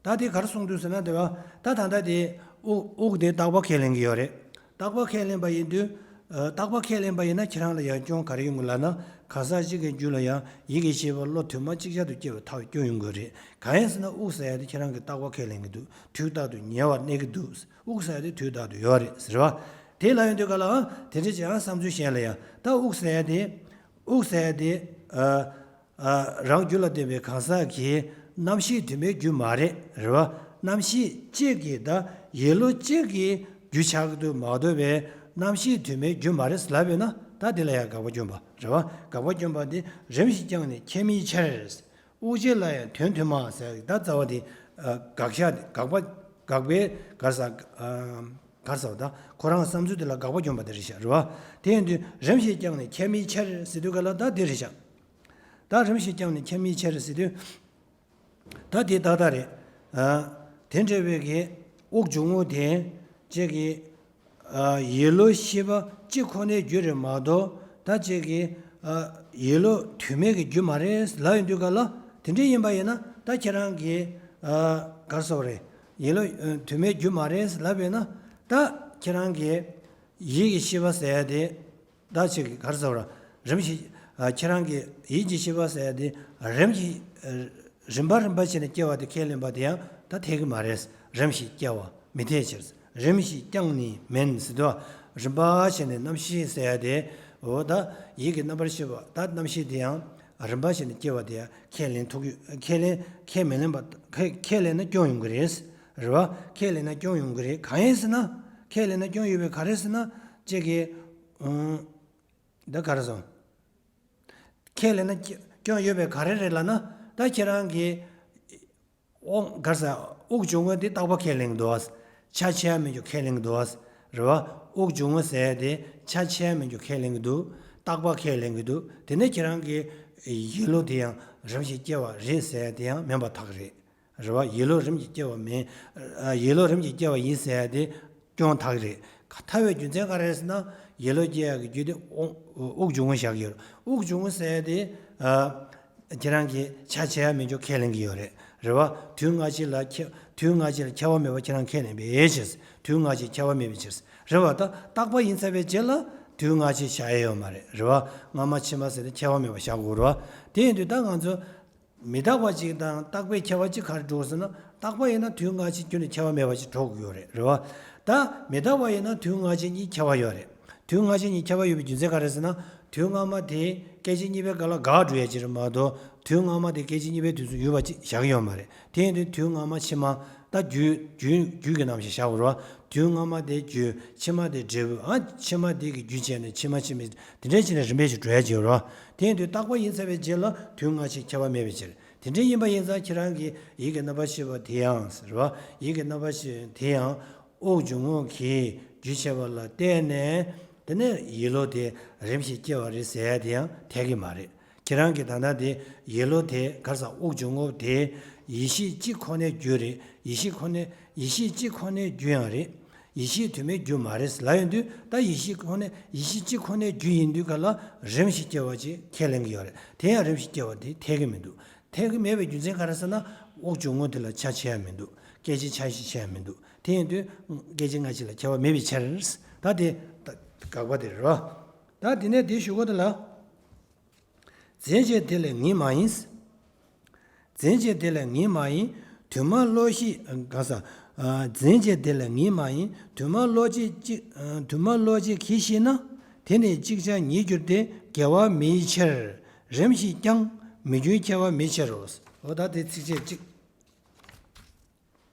ད་དེ་ག་རེ་གསུངས་འདུག་ཟེར་ན་དེ་བ། ད་ད་ལྟ་དེ་དབུགས་དབུགས་དེ་རྟག་པ་ཁས་ལེན་གྱི་ཡོད་རེད། རྟག་པ་ཁས་ལེན་པ་ཡིན་དུས། ཨ། རྟག་པ་ཁས་ལེན་པ་ཡིན་ན་ཁྱེད་རང་ལ་ཡང་སྐྱོན་ག་རེ་ཡོང་གི་ལབ་ན། གང་ཟག་གཅིག་གི་རྒྱུད་ལ་ཡང་ཡིད་ཀྱི་ཤེས་པ་བློ་དུ་མ་ཅིག་ཅར་དུ་སྐྱེ་བ་ཐལ་བའི་སྐྱོན་ཡོང་གི་རེད། གང་ཡིན་ཟེར་ན་དབུགས་ཟེར་ཡ་དེ་ཁྱེད་རང་གིས་རྟག་པ་ཁས་ལེན་གྱི་འདུག་དུས་རྟག་ཏུ་ཉལ་བར་གནས་ཀྱི་འདུག་དབུགས་ཟེར་ཡ་དེ་དུས་རྟག་ཏུ་ཡོད་རེད་ཟེར་བ། དེ་ལ་ཡོང་དུས་ག་ལ་ཨང་དེ་འདྲ་ཅིག་ཨང་བསམ་ཚུལ་གཞན་ལ་ཡང་ད་དབུགས་ཟེར་ཡ་དེ། དབུགས་ཟེར་ཡ་དེ། ཨ། ཨ། རང་རྒྱུད་ལ་ལྡན་པའི་གང་ཟག་གི་རྣམ་ཤེས་དུ་མའི་རྒྱུ་མ་རེད། རེད་བ། རྣམ་ཤེས་གཅིག་གི་ད་ཡིད་བློ་གཅིག་གི་རྒྱུ་ཆགས་ཀྱི་འདུག་མ་གཏོགས་པའི་རྣམ་ཤེས་དུ་མའི་རྒྱུ་མ་རེད་ལབ་ཡོད་ན་ད་དེ་ལ་ཡང་དགག་པ་བསྐྱོན་པ་རེད་བ། དགག་པ་བསྐྱོན་པ་དེ་རིམ་བཞིན་བསྐྱངས་ནས་ཁྱད་མེད་ཕྱིར། དབུགས་ཆད་ལ་ཡང་དོན་དུ་མ་ཟེར་ད་རྩ་བ་དེ། ཨ། དགག་བཞག་དེ་དགག་པ། དགག་པའི་ག་རེ་ཟ། ཨ། ག་རེ་ཟ་བ་ད་ཁོ་རང་བསམ་ཚུལ་དེ་ལ་དགག་པ་བསྐྱོན་པ་དེ་རེད་ཤག་རེད་བ། དེ་ཡིན་དུས་རིམ་བཞིན་བསྐྱངས་ནས་ཁྱད་མེད་ཕྱིར་ཟེར་དུས་ག་ལ་ད་དེ་རེད་ཤག་ད་རིམ་བཞིན་བསྐྱངས་ནས་ཁྱད་མེད་ཕྱིར་ཟེར་དུས། ད་དེ་ཏག་ཏག་རེད། ཨ། དེ་འདྲ་བའི་གི་དབུགས་འབྱུང་བ་དེ་གཅིག་གི། ཨ། ཡིད་བློ་ཤེས་པ་གཅིག་ཁོ་ནའི་རྒྱུ་རེད་མ་གཏོགས་ད་གཅིག་གི། ཨ། ཡིད་བློ་དུ་མའི་གི་རྒྱུ་མ་རེད་ལབ་ཡོང་དུས་ག་ལ་དེ་འདྲ་ཡིན་པ་ཡིན་ན་ད་ཁྱེད་རང་གི། ཨ། ག་རེ་ཟེར་བ་རེད། ཡིད་བློ། ཨ། དུ་མའི་རྒྱུ་མ་རེད་ལབ་ཡོད་ན་ད་ཁྱེད་རང་གི་ཡིད་ཀྱི་ཤེས་པ་ཟེར་ཡ་དེ། ད་ཅིག་གི་ག་རེ་ཟེར་བ་ར། རིམ་བཞིན། ཨ། ཁྱེད་རང་གི་ཡིད་ཀྱི་ཤེས་པ་ཟེར་ཡ་དེ་རིམ་གྱིས། ཨ། རིམ་པ་རིམ་པ་བྱས་ནས་སྐྱེ་བ་དེ་ཁས་ལེན་པ་དེ་ཡང་ད་འཐད་ཀྱི་མ་རེད། རིམ་བཞིན་སྐྱེ་བ་མི་འཐད་ཕྱིར། རིམ་བཞིན་བསྐྱངས་ནས་མིན་ཟེར་དུས། རིམ་པ་བྱས་ནས་རྣམ་ཤེས་ཟེར་ཡ་དེ། འོ་ད་ཡིད་ཀྱི་རྣམ་པར་ཤེས་པ་ད་རྣམ་ཤེས་དེ་ཡང་རིམ་པ་བྱས་ནས་སྐྱེ་བ་དེ་ཡང་ཁས་ལེན་ཐུབ་ཀྱི། ཁས་ལེན། ཁས་མི་ལེན་པ། ཁས་ཁས་ལེན་ན་སྐྱོན་ཡོང་གི་རེད། རེད་བ། ཁས་ལེན་ན་སྐྱོན་ཡོང་གི་རེད། གང་ཡིན་ཟེར་ན། ཁས་ལེན་ན་སྐྱོན་ཡོད་པའི་ག་རེ་ཟེར་ན། ཅིག་གི། ཨང་། འདི་ག་རེ་ཟེར། ཁས་ལེན་ན་སྐྱོན་ཡོད་པའི་ག་རེ་རེད་ལབ་ན། ད་ཁྱེད་རང་གིས། དབུགས། ག་རེ་ཟེར། དབུགས་འབྱུང་བ་འདི་རྟག་པ་ཁས་ལེན་གྱི་འདུག་བ། ཆ་ཕྱེད་མེད་རྒྱུ་ཁས་ལེན་གྱི་འདུག་བ། རེད་བ། དབུགས་འབྱུང་བ་ཟེར་ཡ་དེ་ཆ་ཕྱེད་མེད་རྒྱུ་ཁས་ལེན་གྱི་འདུག་རྟག་པ་ཁས་ལེན་གྱི་འདུག་དེ་ནས་ཁྱེད་རང་གིས་ཡིད་བློ་དེ་ཡང་རིམ་བཞིན་སྐྱེ་བ་རེད་ཟེར་ཡ་དེ་ཡང་མིན་པ་ཐག་རེད། རེད་བ། ཡིད་བློ་རིམ་གྱིས་སྐྱེ་བ་མིན། ཨ། ཡིད་བློ་རིམ་གྱིས་སྐྱེ་བ་ཡིན་ཟེར་ཡ་དེ་སྐྱོན་ཐག་རེད། ཐལ་བའི་རྒྱུ་མཚན་ག་རེ་རེད་ཟེར་ན། ཡིད་བློ་སྐྱེ་ཡག་གི་རྒྱུ་དེ་དབུགས། དབུགས་འབྱུང་བ་བཞག་ཡོད། དབུགས་འབྱུང་བ་ཟེར་ཡ་དེ། ཨ། ཁྱེད་རང་གིས་ཆ་ཕྱེད་མེད་རྒྱུ་ཁས་ལེན་གྱི་ཡོད་རེད། རེད་བ། དུས་སྔ་ཕྱི་ལ་ཁྱད། དུས་སྔ་ཕྱི་ལ་ཁྱད་པར་མེད་པ་ཁྱེད་རང་ཁས་ལེན་པའི་ཕྱིར། དུས་སྔ་ཕྱི་ཁྱད་པར་མེད་པའི་ཕྱིར། རེད་བ། ད་རྟག་པ་ཡིན་ཚར་བའི་རྗེས་ལ་དུས་སྔ་ཕྱི་བཞག་ཡ་ཡོད་མ་རེད། རེད་བ། སྔ་མ་ཕྱི་མ་ཟེར་ཏེ་ཁྱད་པར་མེད་པ་བཞག་དགོས་རེད་བ། དེ་ཡིན་དུས་ད་ང་ཚོ། མི་རྟག་པ་ཅིག་དང་རྟག་པའི་ཁྱད་པར་ཅིག་ག་རེ་འགྲོ་ཟེར་ན། རྟག་པ་ཡིན་ན་དུས་སྔ་ཕྱི་ཁྱོན་ནས་ཁྱད་པར་མེད་པ་ཅིག་འགྲོ་དགོས་ཡོད་རེད། རེད་བ། ད་མི་རྟག་པ་ཡིན་ན་དུས་སྔ་ཕྱི་གཉིས་ཁྱད་པར་ཡོད་རེད། དུས་སྔ་ཕྱི་གཉིས་ཁྱད་པར་ཡོད་པའི་རྒྱུ་མཚན་ག་རེ་ཟེར་ན། དུས་སྔ་མ་དེ་སྐད་ཅིག་གཉིས་པའི་སྐབས་ལ་འགག་འགྲོ་ཡ་ཅིག་རེད་མ་གཏོགས། དུས་སྔ་མ་དེ་སྐད་ཅིག་གཉིས་པའི་དུས་སུ་ཡོད་པ་ཅིག་བཞག་གི་ཡོད་མ་རེད། དེ་ཡིན་དུས་དུས་སྔ་མ་ཕྱི་མ། ད་རྒྱུད་རྒྱུད་རྒྱུད་ཀྱི་རྣམ་གཞག་བཞག་དགོས་རེད་བ། དུས་སྔ་མ་དེ་རྒྱུ། ཕྱི་མ་དེ་འབྲས་བུ། ཨ་ཕྱི་མ་དེ་གི་རྒྱུ་བྱས་ནས་ཕྱི་མ་ཕྱི་མ་དེ་འདྲ་བྱས་ནས་རིམ་པས་ཅིག་འགྲོ་ཡ་ཅིག་ཡོད་རེད་བ། དེ་ཡིན་དུས་རྟག་པ་ཡིན་ཚར་བའི་རྗེས་ལ་དུས་སྔ་ཕྱི་ཁྱད་པར་མེད་པའི་ཕྱིར། དེ་འདྲ་ཡིན་པ་ཡིན་ཙང་ཁྱེད་རང་གིས་ཡིད་ཀྱི་རྣམ་པར་ཤེས་པ་དེ་ཡང་ཟེར་བ། ཡིད་ཀྱི་རྣམ་པར་ཤེས་དེ་ཡང་དབུགས་འབྱུང་རྔུབ་ཀྱི་རྒྱུ་བྱས་པ་ལ་བརྟེན་ནས། དེ་ནས་ཡིད་བློ་དེ་རིམ་བཞིན་སྐྱེ་བ་རེད་ཟེར་ཡ་དེ་ཡང་འཐད་ཀྱི་མ་རེད། ཁྱེད་རང་གིས་ད་ལྟ་དེ་ཡིད་བློ་དེ་ག་རེ་ཟ། དབུགས་འབྱུང་རྔུབ་དེ་ཡེ་ཤེས་གཅིག་ཁོ་ནའི་རྒྱུ་རེད། ཡེ་ཤེས་ཁོ་ནའི་ཡེ་ཤེས་གཅིག་ཁོ་ནའི་རྒྱུ་ཡང་རེད། ཡེ་ཤེས་དུ་མའི་རྒྱུ་མ་རེད་ལབ་ཡོང་དུས། ད་ཡེ་ཤེས་ཁོ་ནའི་ཡེ་ཤེས་གཅིག་ཁོ་ནའི་རྒྱུ་ཡིན་དུས་ག་ལ་རིམ་བཞིན་སྐྱེ་བ་ཅིག་ཁས་ལེན་གྱི་ཡོད་རེད། དེ་ཡང་རིམ་བཞིན་སྐྱེ་བ་དེ་འཐད་ཀྱི་མི་འདུག་འཐད་ཀྱི་མེད་པའི་རྒྱུ་མཚན་ག་རེ་ཟེར་ན། དབུགས་འབྱུང་རྔུབ་དེ་ལ་ཆ་ཕྱེ་ཡ་མི་འདུག་སྐད་ཅིག་ཆ་ཤས་ཕྱེ་ཡ་མི་འདུག་དེ་ཡིན་དུས་སྐད་ཅིག་སྔ་ཕྱི་ལ་ཁྱད་པར་མེད་པའི་ཕྱིར། ད་དེ་ད་དགག་པ་དེ་རེད་བ། ད་དེ་ནས་དེ་ཞུ་གོ་དེ་ལ། འཛིན་བྱེད་དེ་ལས་ངེས་མ་ཡིན། འཛིན་བྱེད་དེ་ལས་ངེས་མ་ཡིན། དུ་མ་བློ་ཤེས་ག་ས། འཛིན་བྱེད་དེ་ལས་ངེས་མ་ཡིན། དུ་མ་བློ་བྱེད་གཅིག་དུ་མ་བློ་བྱེད་གིས་ཤེས་ན། དེ་ནི་ཅིག་ཅར་ཉིད་འགྱུར་ཏེ་འགལ་བ་མེད་ཕྱིར། རིམ་ཞིག་ཀྱང་མི་འགྱུར་ཁྱད་པར་མེད་ཕྱིར་རོ། འོ་ད་དེ་ཚིགས་བཅད་གཅིག་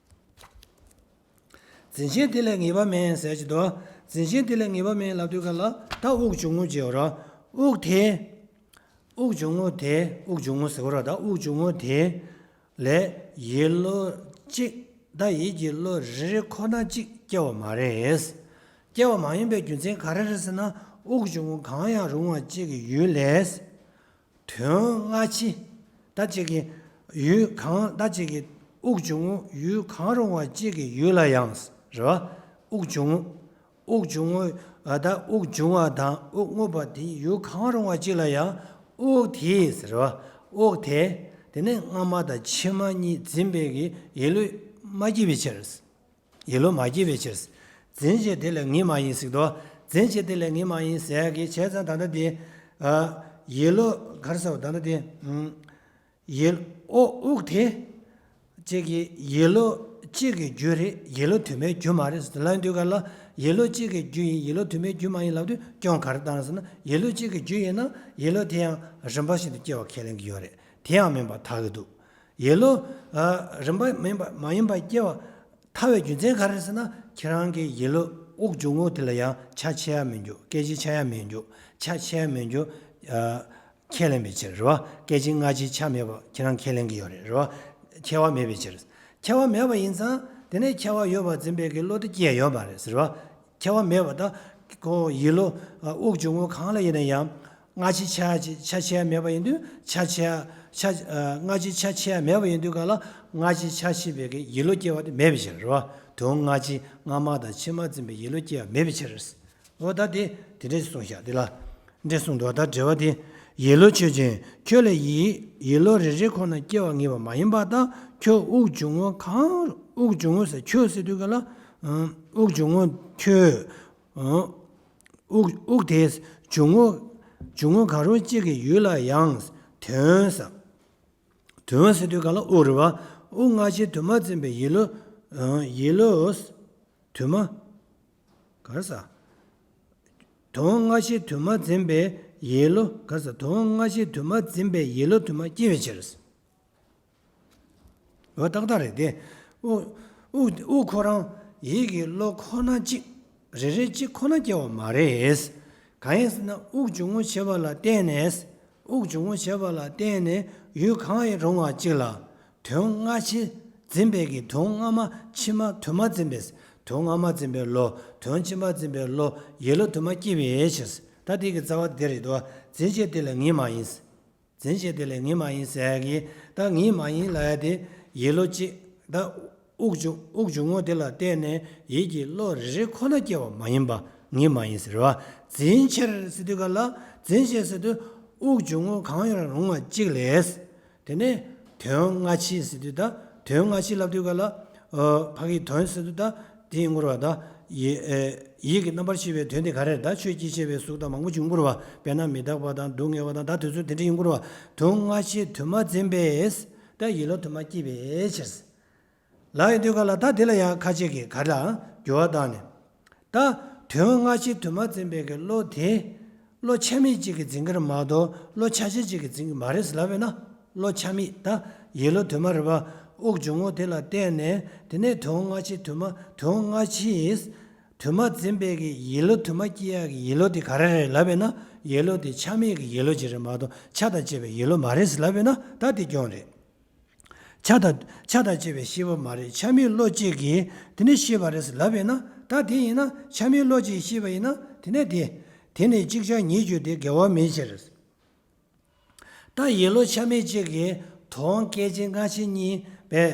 འཛིན་བྱེད་དེ་ལས་ངེས་པ་མེད་ཟེར་གྱི་འདུག་འཛིན་བྱེད་དེ་ལས་ངེས་པ་མེད་ལབ་དུས་ག་ལ། ད་དབུགས་འབྱུང་རྔུབ་ཅེས་ཡོད་ར། དབུགས་དེ། དབུགས་འབྱུང་རྔུབ་དེ། དབུགས་འབྱུང་རྔུབ་ཟེར་གོ་ར། ད་དབུགས་འབྱུང་རྔུབ་དེ་ལས་ཡིད་བློ་གཅིག་ད་ཡིད་ཀྱི་བློ་རེ་རེ་ཁོ་ན་གཅིག་སྐྱེ་བ་མ་རེད། སྐྱེ་བ་མ་ཡིན་པའི་རྒྱུ་མཚན་ག་རེ་རེད་ཟེར་ན། དབུགས་འབྱུང་རྔུབ་གང་ཡང་རུང་བ་གཅིག་གི་ཡུལ་ལས། དོན་སྔ་ཕྱི། ད་གཅིག་གི་ཡུལ་གང་། ད་གཅིག་གི་དབུགས་འབྱུང་རྔུབ་ཡུལ་གང་རུང་བ་གཅིག་གི་ཡུལ་ལ་ཡང་རེད་བ། དབུགས་འབྱུང་རྔུབ། དབུགས་འབྱུང་རྔུབ། ད་དབུགས་འབྱུང་བ་དང་དབུགས་རྔུབ་པ་དེའི་ཡུལ་གང་རུང་བ་གཅིག་ལ་ཡང་དབུགས་དེས་རེད་བ། དབུགས་དེ། དེ་ནས་སྔ་མ་དང་ཕྱི་མ་གཉིས་འཛིན་པའི་གི་ཡིད་བློ་མ་སྐྱེས་པའི་ཕྱིར། ཡིད་བློ་མ་སྐྱེས་པའི་ཕྱིར། འཛིན་བྱེད་དེ་ལས་ངེས་མ་ཡིན་ཟེར་དོ། འཛིན་བྱེད་དེ་ལས་ངེས་མ་ཡིན་ཟེར་གི་བྱས་ཙང་ད་ལྟ་དེ། ཡིད་བློ་ག་རེ་ཟེར་བ། ད་ལྟ་དེ། ཡིད། ཨོ་དབུགས་དེ། གཅིག་གི་ཡིད་བློ་གཅིག་གི་རྒྱུ་རེད། ཡིད་བློ་དུ་མའི་རྒྱུ་མ་རེད་ལབ་དུས་ག་ལ། ཡིད་བློ་གཅིག་གི་རྒྱུ་ཡིན། ཡིད་བློ་དུ་མའི་རྒྱུ་མ་ཡིན་ལབ་དུས་སྐྱོན་ག་རེ་བཏང་ཟེར་ན། ཡིད་བློ་གཅིག་གི་རྒྱུ་ཡིན་ན་ཡིད་བློ་དེ་ཡང་རིམ་པ་བཞིན་དུ་སྐྱེ་བ་ཁས་ལེན་གྱི་ཡོད་རེད། དེ་ཡང་མིན་པར་ཐལ་གྱི་འདུག་ཡིད་བློ། རིམ་པ་མིན་པ་མ་ཡིན་པར་སྐྱེ་བ་ཐལ་བའི་རྒྱུ་མཚན་ག་རེ་ཟེར་ན། ཁྱེད་རང་གི་ཡིད་བློ་དབུགས་འབྱུང་རྔུབ་དེ་ལ་ཡང་ཆ་ཕྱེ་ཡ་མི་འགྱུར། སྐད་ཅིག་ཆ་ཡ་མི་འགྱུར། ཆ་ཕྱེ་ཡ་མི་འགྱུར། ཁས་ལེན་པའི་ཕྱིར་རེད་བ། སྐད་ཅིག་སྔ་ཕྱི་ཆ་མེད་པ་ཁྱེད་རང་ཁས་ལེན་གྱི་ཡོད་རེད། རེད་བ། ཁྱད་པར་མེད་པའི་ཕྱིར། ཁྱད་པར་མེད་པ་ཡིན་ཙང་དེ་ནས་ཁྱད་པར་ཡོད་པར་འཛིན་པའི་གི་བློ་དེ་སྐྱེ་ཡ་ཡོད་མ་རེད་ཟེར་བ། ཁྱད་པར་མེད་པ་ད། ཁོ་ཡིད་བློ། དབུགས་འབྱུང་རྔུབ་གང་ལ་ཡིན་ན་ཡང་། སྔ་ཕྱི་ཆ་ཆ་ཕྱེ་ཡ་མེད་པ་ཡིན་དུས། ཆ་ཕྱེ་ཡ་ཆ། སྔ་ཕྱི་ཆ་ཕྱེ་ཡ་མེད་པ་ཡིན་དུས་ག་ལ། སྔ་ཕྱི་ཆ་ཕྱེ་བའི་གི་ཡིད་བློ་སྐྱེ་བ་དེ་མེད་པའི་ཕྱིར་རེད་བ། དོན་སྔ་ཕྱི་སྔ་མ་དང་ཕྱི་མ་འཛིན་པའི་ཡིད་བློ་སྐྱེ་བ་མེད་པའི་ཕྱིར། འོ་ད་དེ་དེ་འདྲས་གསུངས་བཞག་དེ་ལ། འདྲས་གསུངས་འདུག་ད་འགྲེལ་བ་དེ། ཡིད་བློ་ཆོས་ཅན། ཁྱོད་ལས་ཡིད་ཡིད་བློ་རེ་རེ་ཁོ་ན་སྐྱེ་བ་ངེས་པ་མ་ཡིན་པ་དང་། ཁྱོད་དབུགས་འབྱུང་རྔུབ་གང་། དབུགས་འབྱུང་རྔུབ་ཟེར། ཁྱོད་ཟེར་དུས་ག་ལ། དབུགས་འབྱུང་རྔུབ་ཁྱོད། དབུགས་དབུགས་དེ་འབྱུང་རྔུབ་འབྱུང་རྔུབ་གང་རུང་གཅིག་གི་ཡུལ་ལ་ཡང་། དོན་ཟེར། དོན་ཟེར་དུས་ག་ལ་དབུགས་རེད་བ། དབུགས་སྔ་ཕྱི་དུ་མ་འཛིན་པའི་ཡིད་བློ། ཡིད་བློ། དུ་མ། ག་རེ་ཟ། དོན་སྔ་ཕྱི་དུ་མ་འཛིན་པའི་ཡིད་བློ། ག་རེ་ཟ། དོན་སྔ་ཕྱི་དུ་མ་འཛིན་པའི་ཡིད་བློ་དུ་མ་སྐྱེ་བའི་ཕྱིར། འོ་ཏག་ཏག་རེད་དེ། དབུགས་དབུགས་དབུགས་ཁོ་རང་ཡིད་ཀྱི་བློ་ཁོ་ན་གཅིག་རེ་རེ་གཅིག་ཁོ་ན་སྐྱེ་བ་མ་རེད། གང་ཡིན་ཟེར་ན་དབུགས་འབྱུང་རྔུབ་བྱེད་པ་ལ་བརྟེན་ནས། དབུགས་འབྱུང་རྔུབ་བྱེད་པ་ལ་བརྟེན་ནས་ཡུལ་གང་ཡང་རུང་བ་གཅིག་ལ། དོན་སྔ་ཕྱི་འཛིན་པའི་གི་དོན་སྔ་མ་ཕྱི་མ་དུ་མ་འཛིན་པས། དོན་སྔ་མ་འཛིན་པའི་བློ། དོན་ཕྱི་མ་འཛིན་པའི་བློ། ཡིད་བློ་དུ་མ་སྐྱེ་བའི་ཕྱིར། ད་དེ་གི་རྩ་བ་དེ་རེད་དོ། འཛིན་བྱེད་དེ་ལས་ངེས་མ་ཡིན། འཛིན་བྱེད་དེ་ལས་ངེས་མ་ཡིན་ཟེར་གི། ད་ངེས་མ་ཡིན་ལབ་ཡ་དེ། ཡིད་བློ་གཅིག་ད་དབུགས་འབྱུང་དབུགས་འབྱུང་རྔུབ་དེ་ལ་བརྟེན་ནས་ཡིད་ཀྱི་བློ་རེ་རེ་ཁོ་ན་སྐྱེ་བ་མ་ཡིན་པ་ངེས་མ་ཡིན་ཟེར་བ། འཛིན་ཕྱིར་ཟེར་དུས་ག་ལ། འཛིན་བྱེད་ཟེར་དུས་དབུགས་འབྱུང་རྔུབ་གང་ཡང་རུང་བ་གཅིག་ལས། དེ་ནས་དོན་སྔ་ཕྱི་ཟེར་དུས་ད། དོན་སྔ་ཕྱི་ལབ་དུས་ག་ལ། ཕ་གི་དོན་ཟེར་དུས་ད། དེ་ཡིན་དགོས་རེད་བ་ད། ཡིད་ཡིད་ཀྱི་རྣམ་པར་ཤེས་པའི་དོན་དེ་ག་རེ་རེད་ད། ཆོས་ཀྱི་ཤེས་པའི་གཟུགས་དང་མང་པོ་ཅིག་ཡིན་དགོས་རེད་བ། དཔེར་ན་མི་རྟག་པ་དང་སྡུག་བསྔལ་བ་དང་ད་དེ་ཚོ་དེ་འདྲ་ཡིན་དགོས་རེད་བ། དོན་སྔ་ཕྱི་དུ་མ་འཛིན་པས། ད་ཡིད་བློ་དུ་མ་སྐྱེས་པའི་ཕྱིར། ལབ་ཡོང་དུས་ག་ལ་ད་དེ་ལ་ཡང་ཁ་ཅིག་གིས་ག་རེ་ལ་འགྱུར་བ་བཏང་ནས། ད་དོན་སྔ་ཕྱི་དུ་མ་འཛིན་པའི་གི་བློ་དེ། བློ་ཆ་མེད་ཅིག་གིས་འཛིན་གྱི་རེད་མ་གཏོགས་བློ་ཆ་ཆེ་ཅིག་གིས་འཛིན་གྱི་མ་རེད་ལབ་པས་ན། བློ་ཆ་མེད་ད་ཡིད་བློ་དུ་མ་རེད་པ། དབུགས་འབྱུང་ངོ་དེ་ལ་བརྟེན་ནས་དེ་ནས་དོན་སྔ་ཕྱི་དུ་མ་དོན་སྔ་ཕྱི་དུ་མ་འཛིན་པའི་གི་ཡིད་བློ་དུ་མ་སྐྱེ་ཡག་གི་ཡིད་བློ་དེ་ག་རེ་རེད་ལབ་པས་ན། ཡིད་བློ་དེ་ཆ་མེད་ཀྱི་ཡིད་བློ་ཅིག་རེད་མ་གཏོགས་ཆ་དང་བཅས་པའི་ཡིད་བློ་མ་རེད་ལབ་པས་ན་ད་དེ་སྐྱོན་རེད། ཆ་དང་ཆ་དང་བཅས་པའི་ཤེས་པ་མ་རེད། ཆ་མེད་བློ་གཅིག་གིས་དེ་ནས་ཤེས་པ་རེད་ལབ་པས་ན། ད་དེ་ཡིན་ན་ཆ་མེད་བློ་གཅིག་ཤེས་པ་ཡིན་ན་དེ་ནས་དེ་དེ་ནི་ཅིག་ཅར་ཉིད་གྱུར་ཏེ་འགལ་བ་མེད་ཕྱིར། ད་ཡིད་བློ་ཆ་མེད་གཅིག་གིས་དོན་སྐད་ཅིག་སྔ་ཕྱི་གཉིས་པའི་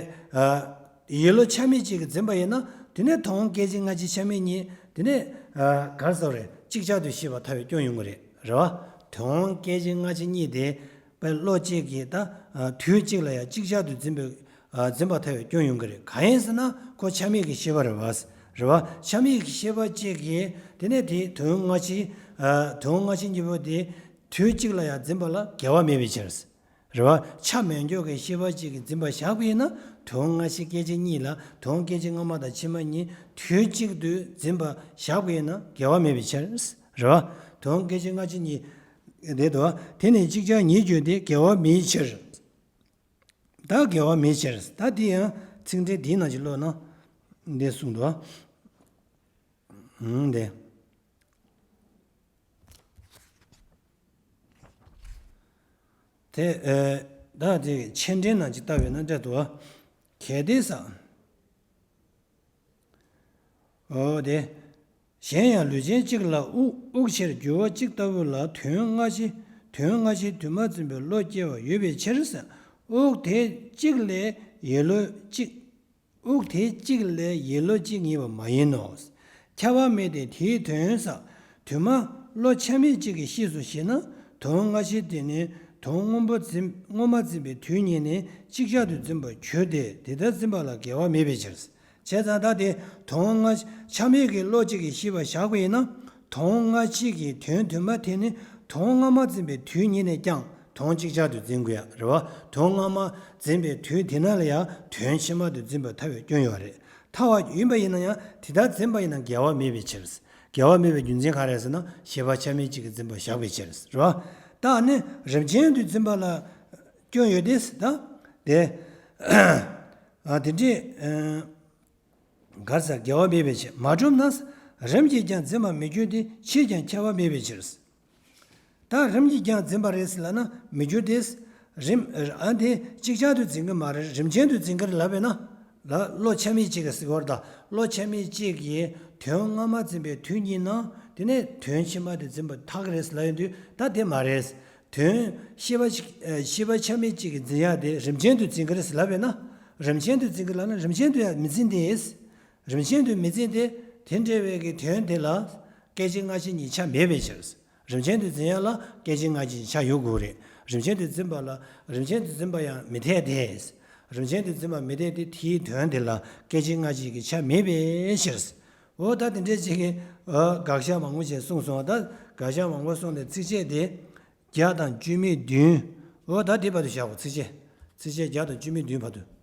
ཡིད་བློ་ཆ་མེད་གཅིག་གིས་འཛིན་པ་ཡིན་ན། དེ་ནས་དོན་སྐད་ཅིག་སྔ་ཕྱི་ཆ་མེད་གཉིས་དེ་ནས་ག་རེ་ཟེར་རེད། ཅིག་ཅར་དུ་ཤེས་པར་ཐལ་བའི་སྐྱོན་ཡོང་གི་རེད། རེད་བ། དོན་སྐད་ཅིག་སྔ་ཕྱི་གཉིས་དེ་པའི་བློ་གཅིག་གིས་ད་དུས་གཅིག་ལ་ཡང་ཅིག་ཅར་དུ་འཛིན་པའི་འཛིན་པར་ཐལ་བའི་སྐྱོན་ཡོང་གི་རེད། གང་ཡིན་ཟེར་ན་ཁོ་ཆ་མེད་ཀྱི་ཤེས་པ་རེད་བ། རེད་བ། ཆ་མེད་ཀྱི་ཤེས་པ་གཅིག་གིས་དེ་ནས་དེ་དོན་སྔ་ཕྱི་དོན་སྔ་ཕྱི་གཉིས་པོ་དེ་དུས་གཅིག་ལ་ཡང་འཛིན་པ་ལ་འགལ་བ་མེད་པའི་ཕྱིར། རེད་བ། ཆ་མེད་འགྱུར་གྱི་ཤེས་པ་གཅིག་གིས་འཛིན་པ་བཞག་པ་ཡིན་ན་དོན་སྔ་ཕྱི་སྐད་ཅིག་གཉིས་ལ་དོན་སྐད་ཅིག་སྔ་མ་དང་ཕྱི་མ་གཉིས་དུས་གཅིག་ཏུ་འཛིན་པ་བཞག་པ་ཡིན་ན་འགལ་བ་མེད་པའི་ཕྱིར། རེད་བ། དོན་སྐད་ཅིག་སྔ་ཕྱི་གཉིས་དེ་དོ། དེ་ནི་ཅིག་ཅར་ཉིད་གྱུར་ཏེ་འགལ་བ་མེད་ཕྱིར། ད་འགལ་བ་མེད་ཕྱིར། ད་འདི་ཡང་ཚིག་འགྲེལ་འདིའི་ནང་གི་ཀློག་ན་འདི་གསུངས་འདུག་ཨང་འདི། དེ་ཨེ། ད་དེ་མཆན་འགྲེལ་ནང་གི་ལྟ་བས་ན་འདྲ་འདུག་གལ་ཏེ་ས། འོ་དེ། གཞན་ཡང་ལུས་ཅན་གཅིག་ལ་དབུགས་དབུགས་ཆེར་རྒྱུ་བ་གཅིག་ལྟ་བུ་ལ་དོན་སྔ་ཕྱི་དོན་སྔ་ཕྱི་དུ་མ་འཛིན་པའི་བློ་སྐྱེ་བ་ཡོད་པའི་ཕྱིར། དབུགས་དེ་གཅིག་ལས་ཡིད་བློ་གཅིག་དབུགས་དེ་གཅིག་ལས་ཡིད་བློ་གཅིག་ངེས་པ་མ་ཡིན་ནོ། ཁྱབ་པ་མེད་དེ། དེའི་དོན་ས། དུ་མ་བློ་ཆ་མེད་གཅིག་གིས་ཤེས་སོ་ཞེ་ན། དོན་སྔ་ཕྱི་དེ་ནི་དོན་སྔོན་པོ་འཛིན་སྔོན་མ་འཛིན་པའི་དུས་ཉིད་ནས་ཅིག་ཅར་དུ་འཛིན་པར་གྱུར་ཏེ་དེ་ལྟར་འཛིན་པ་ལ་འགལ་བ་མེད་པའི་ཕྱིར། བྱས་ཙང་ད་དེ་དོན་སྔ་ཆ་མེད་ཀྱི་བློ་གཅིག་གིས་ཤེས་པར་བཞག་པ་ཡིན་ན། དོན་སྔ་ཕྱི་གི་དོན་དུ་མ་དེ་ནི་དོན་སྔ་མ་འཛིན་པའི་དུས་ཉིད་ནས་ཀྱང་དོན་ཅིག་ཅར་དུ་འཛིན་དགོས་ཡ་རེད་བ། དོན་སྔ་མ་འཛིན་པའི་དུས་དེ་ན་ལ་ཡང་དོན་ཕྱི་མ་དུ་འཛིན་པར་ཐལ་བའི་སྐྱོན་ཡོད་རེད། ཐལ་བ་ཡིན་པ་ཡིན་ན་ཡང་དེ་ལྟར་འཛིན་པ་ཡིན་ན་འགལ་བ་མེད་པའི་ཕྱིར། འགལ་བ་མེད་པའི་རྒྱུ་མཚན་གང་རེད་ཟེར་ན་ཤེས་པ་ཆ་མེད་གཅིག་གིས་འཛིན་པར་བཞག་པའི་ཕྱིར་རེད་བ། ད་ནི་རིམ་ཅན་དུ་འཛིན་པ་ལ་སྐྱོན་ཡོད་དེ་ད་དེ་ཨ་དེ་འདྲས་ཨ། གར་ས་འགལ་བ་མེད་པའི་ཕྱིར། མ་གྲུབ་ན། རིམ་གྱིས་ཀྱང་འཛིན་པར་མི་འགྱུར་ཏེ་ཕྱིས་ཀྱང་ཁྱབ་པ་མེད་པའི་ཕྱིར། ད་རིམ་གྱིས་ཀྱང་འཛིན་པ་རེད་ཟེར་ལབ་ན་མི་འགྱུར་ཏེ། རིམ་ཨ་དེ་ཅིག་ཅར་དུ་འཛིན་གྱི་མ་རེད། རིམ་ཅན་དུ་འཛིན་གྱི་རེད་ལབ་པས་ན། ལ་བློ་ཆ་མེད་གཅིག་གིས་ཟེར་བར་ད་བློ་ཆ་མེད་གཅིག་གིས་དོན་སྔ་མ་འཛིན་པའི་དུས་ཉིད་ན་དེ་ནས་དོན་ཕྱི་མ་དེ་འཛིན་པ་ཐག་རེད་ཟེར་ལབ་ཡོང་དུས་ད་དེ་མ་རེད། དོན་ཤེས་པ་ཤེས་པ་ཆ་མེད་གཅིག་གིས་འཛིན་ཡག་དེ་རིམ་ཅན་དུ་འཛིན་གྱི་རེད་ཟེར་ལབ་པས་ན། རིམ་ཅན་དུ་འཛིན་གྱི་ལབ་ན་རིམ་ཅན་དུ་ཡང་མི་འཛིན་ཏེ། རིམ་ཅན་དུ་མི་འཛིན་ཏེ། དེ་འདྲ་བའི་གི་དོན་དེ་ལ་སྐད་ཅིག་སྔ་ཕྱི་གཉིས་ཆ་མེད་པའི་ཕྱིར། རིམ་ཅན་དུ་འཛིན་ཡག་ལ་སྐད་ཅིག་སྔ་ཕྱི་གཉིས་ཆ་ཡོད་དགོས་རེད། རིམ་ཅན་དུ་འཛིན་པ་ལ་རིམ་ཅན་དུ་འཛིན་པ་ཡང་མི་འཐད་དེ། རིམ་ཅན་དུ་འཛིན་པ་མི་འཐད་དེ་དེའི་དོན་དེ་ལ་སྐད་ཅིག་སྔ་ཕྱི་གཉིས་ཆ་མེད་པའི་ཕྱིར། འོ་ད་དེ་འདྲ་ཅིག་གི་དགག་བཞག་མང་པོ་ཞིག་གསུངས་སོང་། ད་དགག་བཞག་མང་པོ་གསུངས་ཏེ་ཚིགས་བཅད་དེ། བརྒྱ་དང་བཅུ་མེད་བདུན། འོ་ད་དེ་བར་དུ་བཞག་གོ་ཚིགས་བཅད། ཚིགས་བཅད་བརྒྱ་དང་བཅུ་མེད་བདུན་བར་དུ།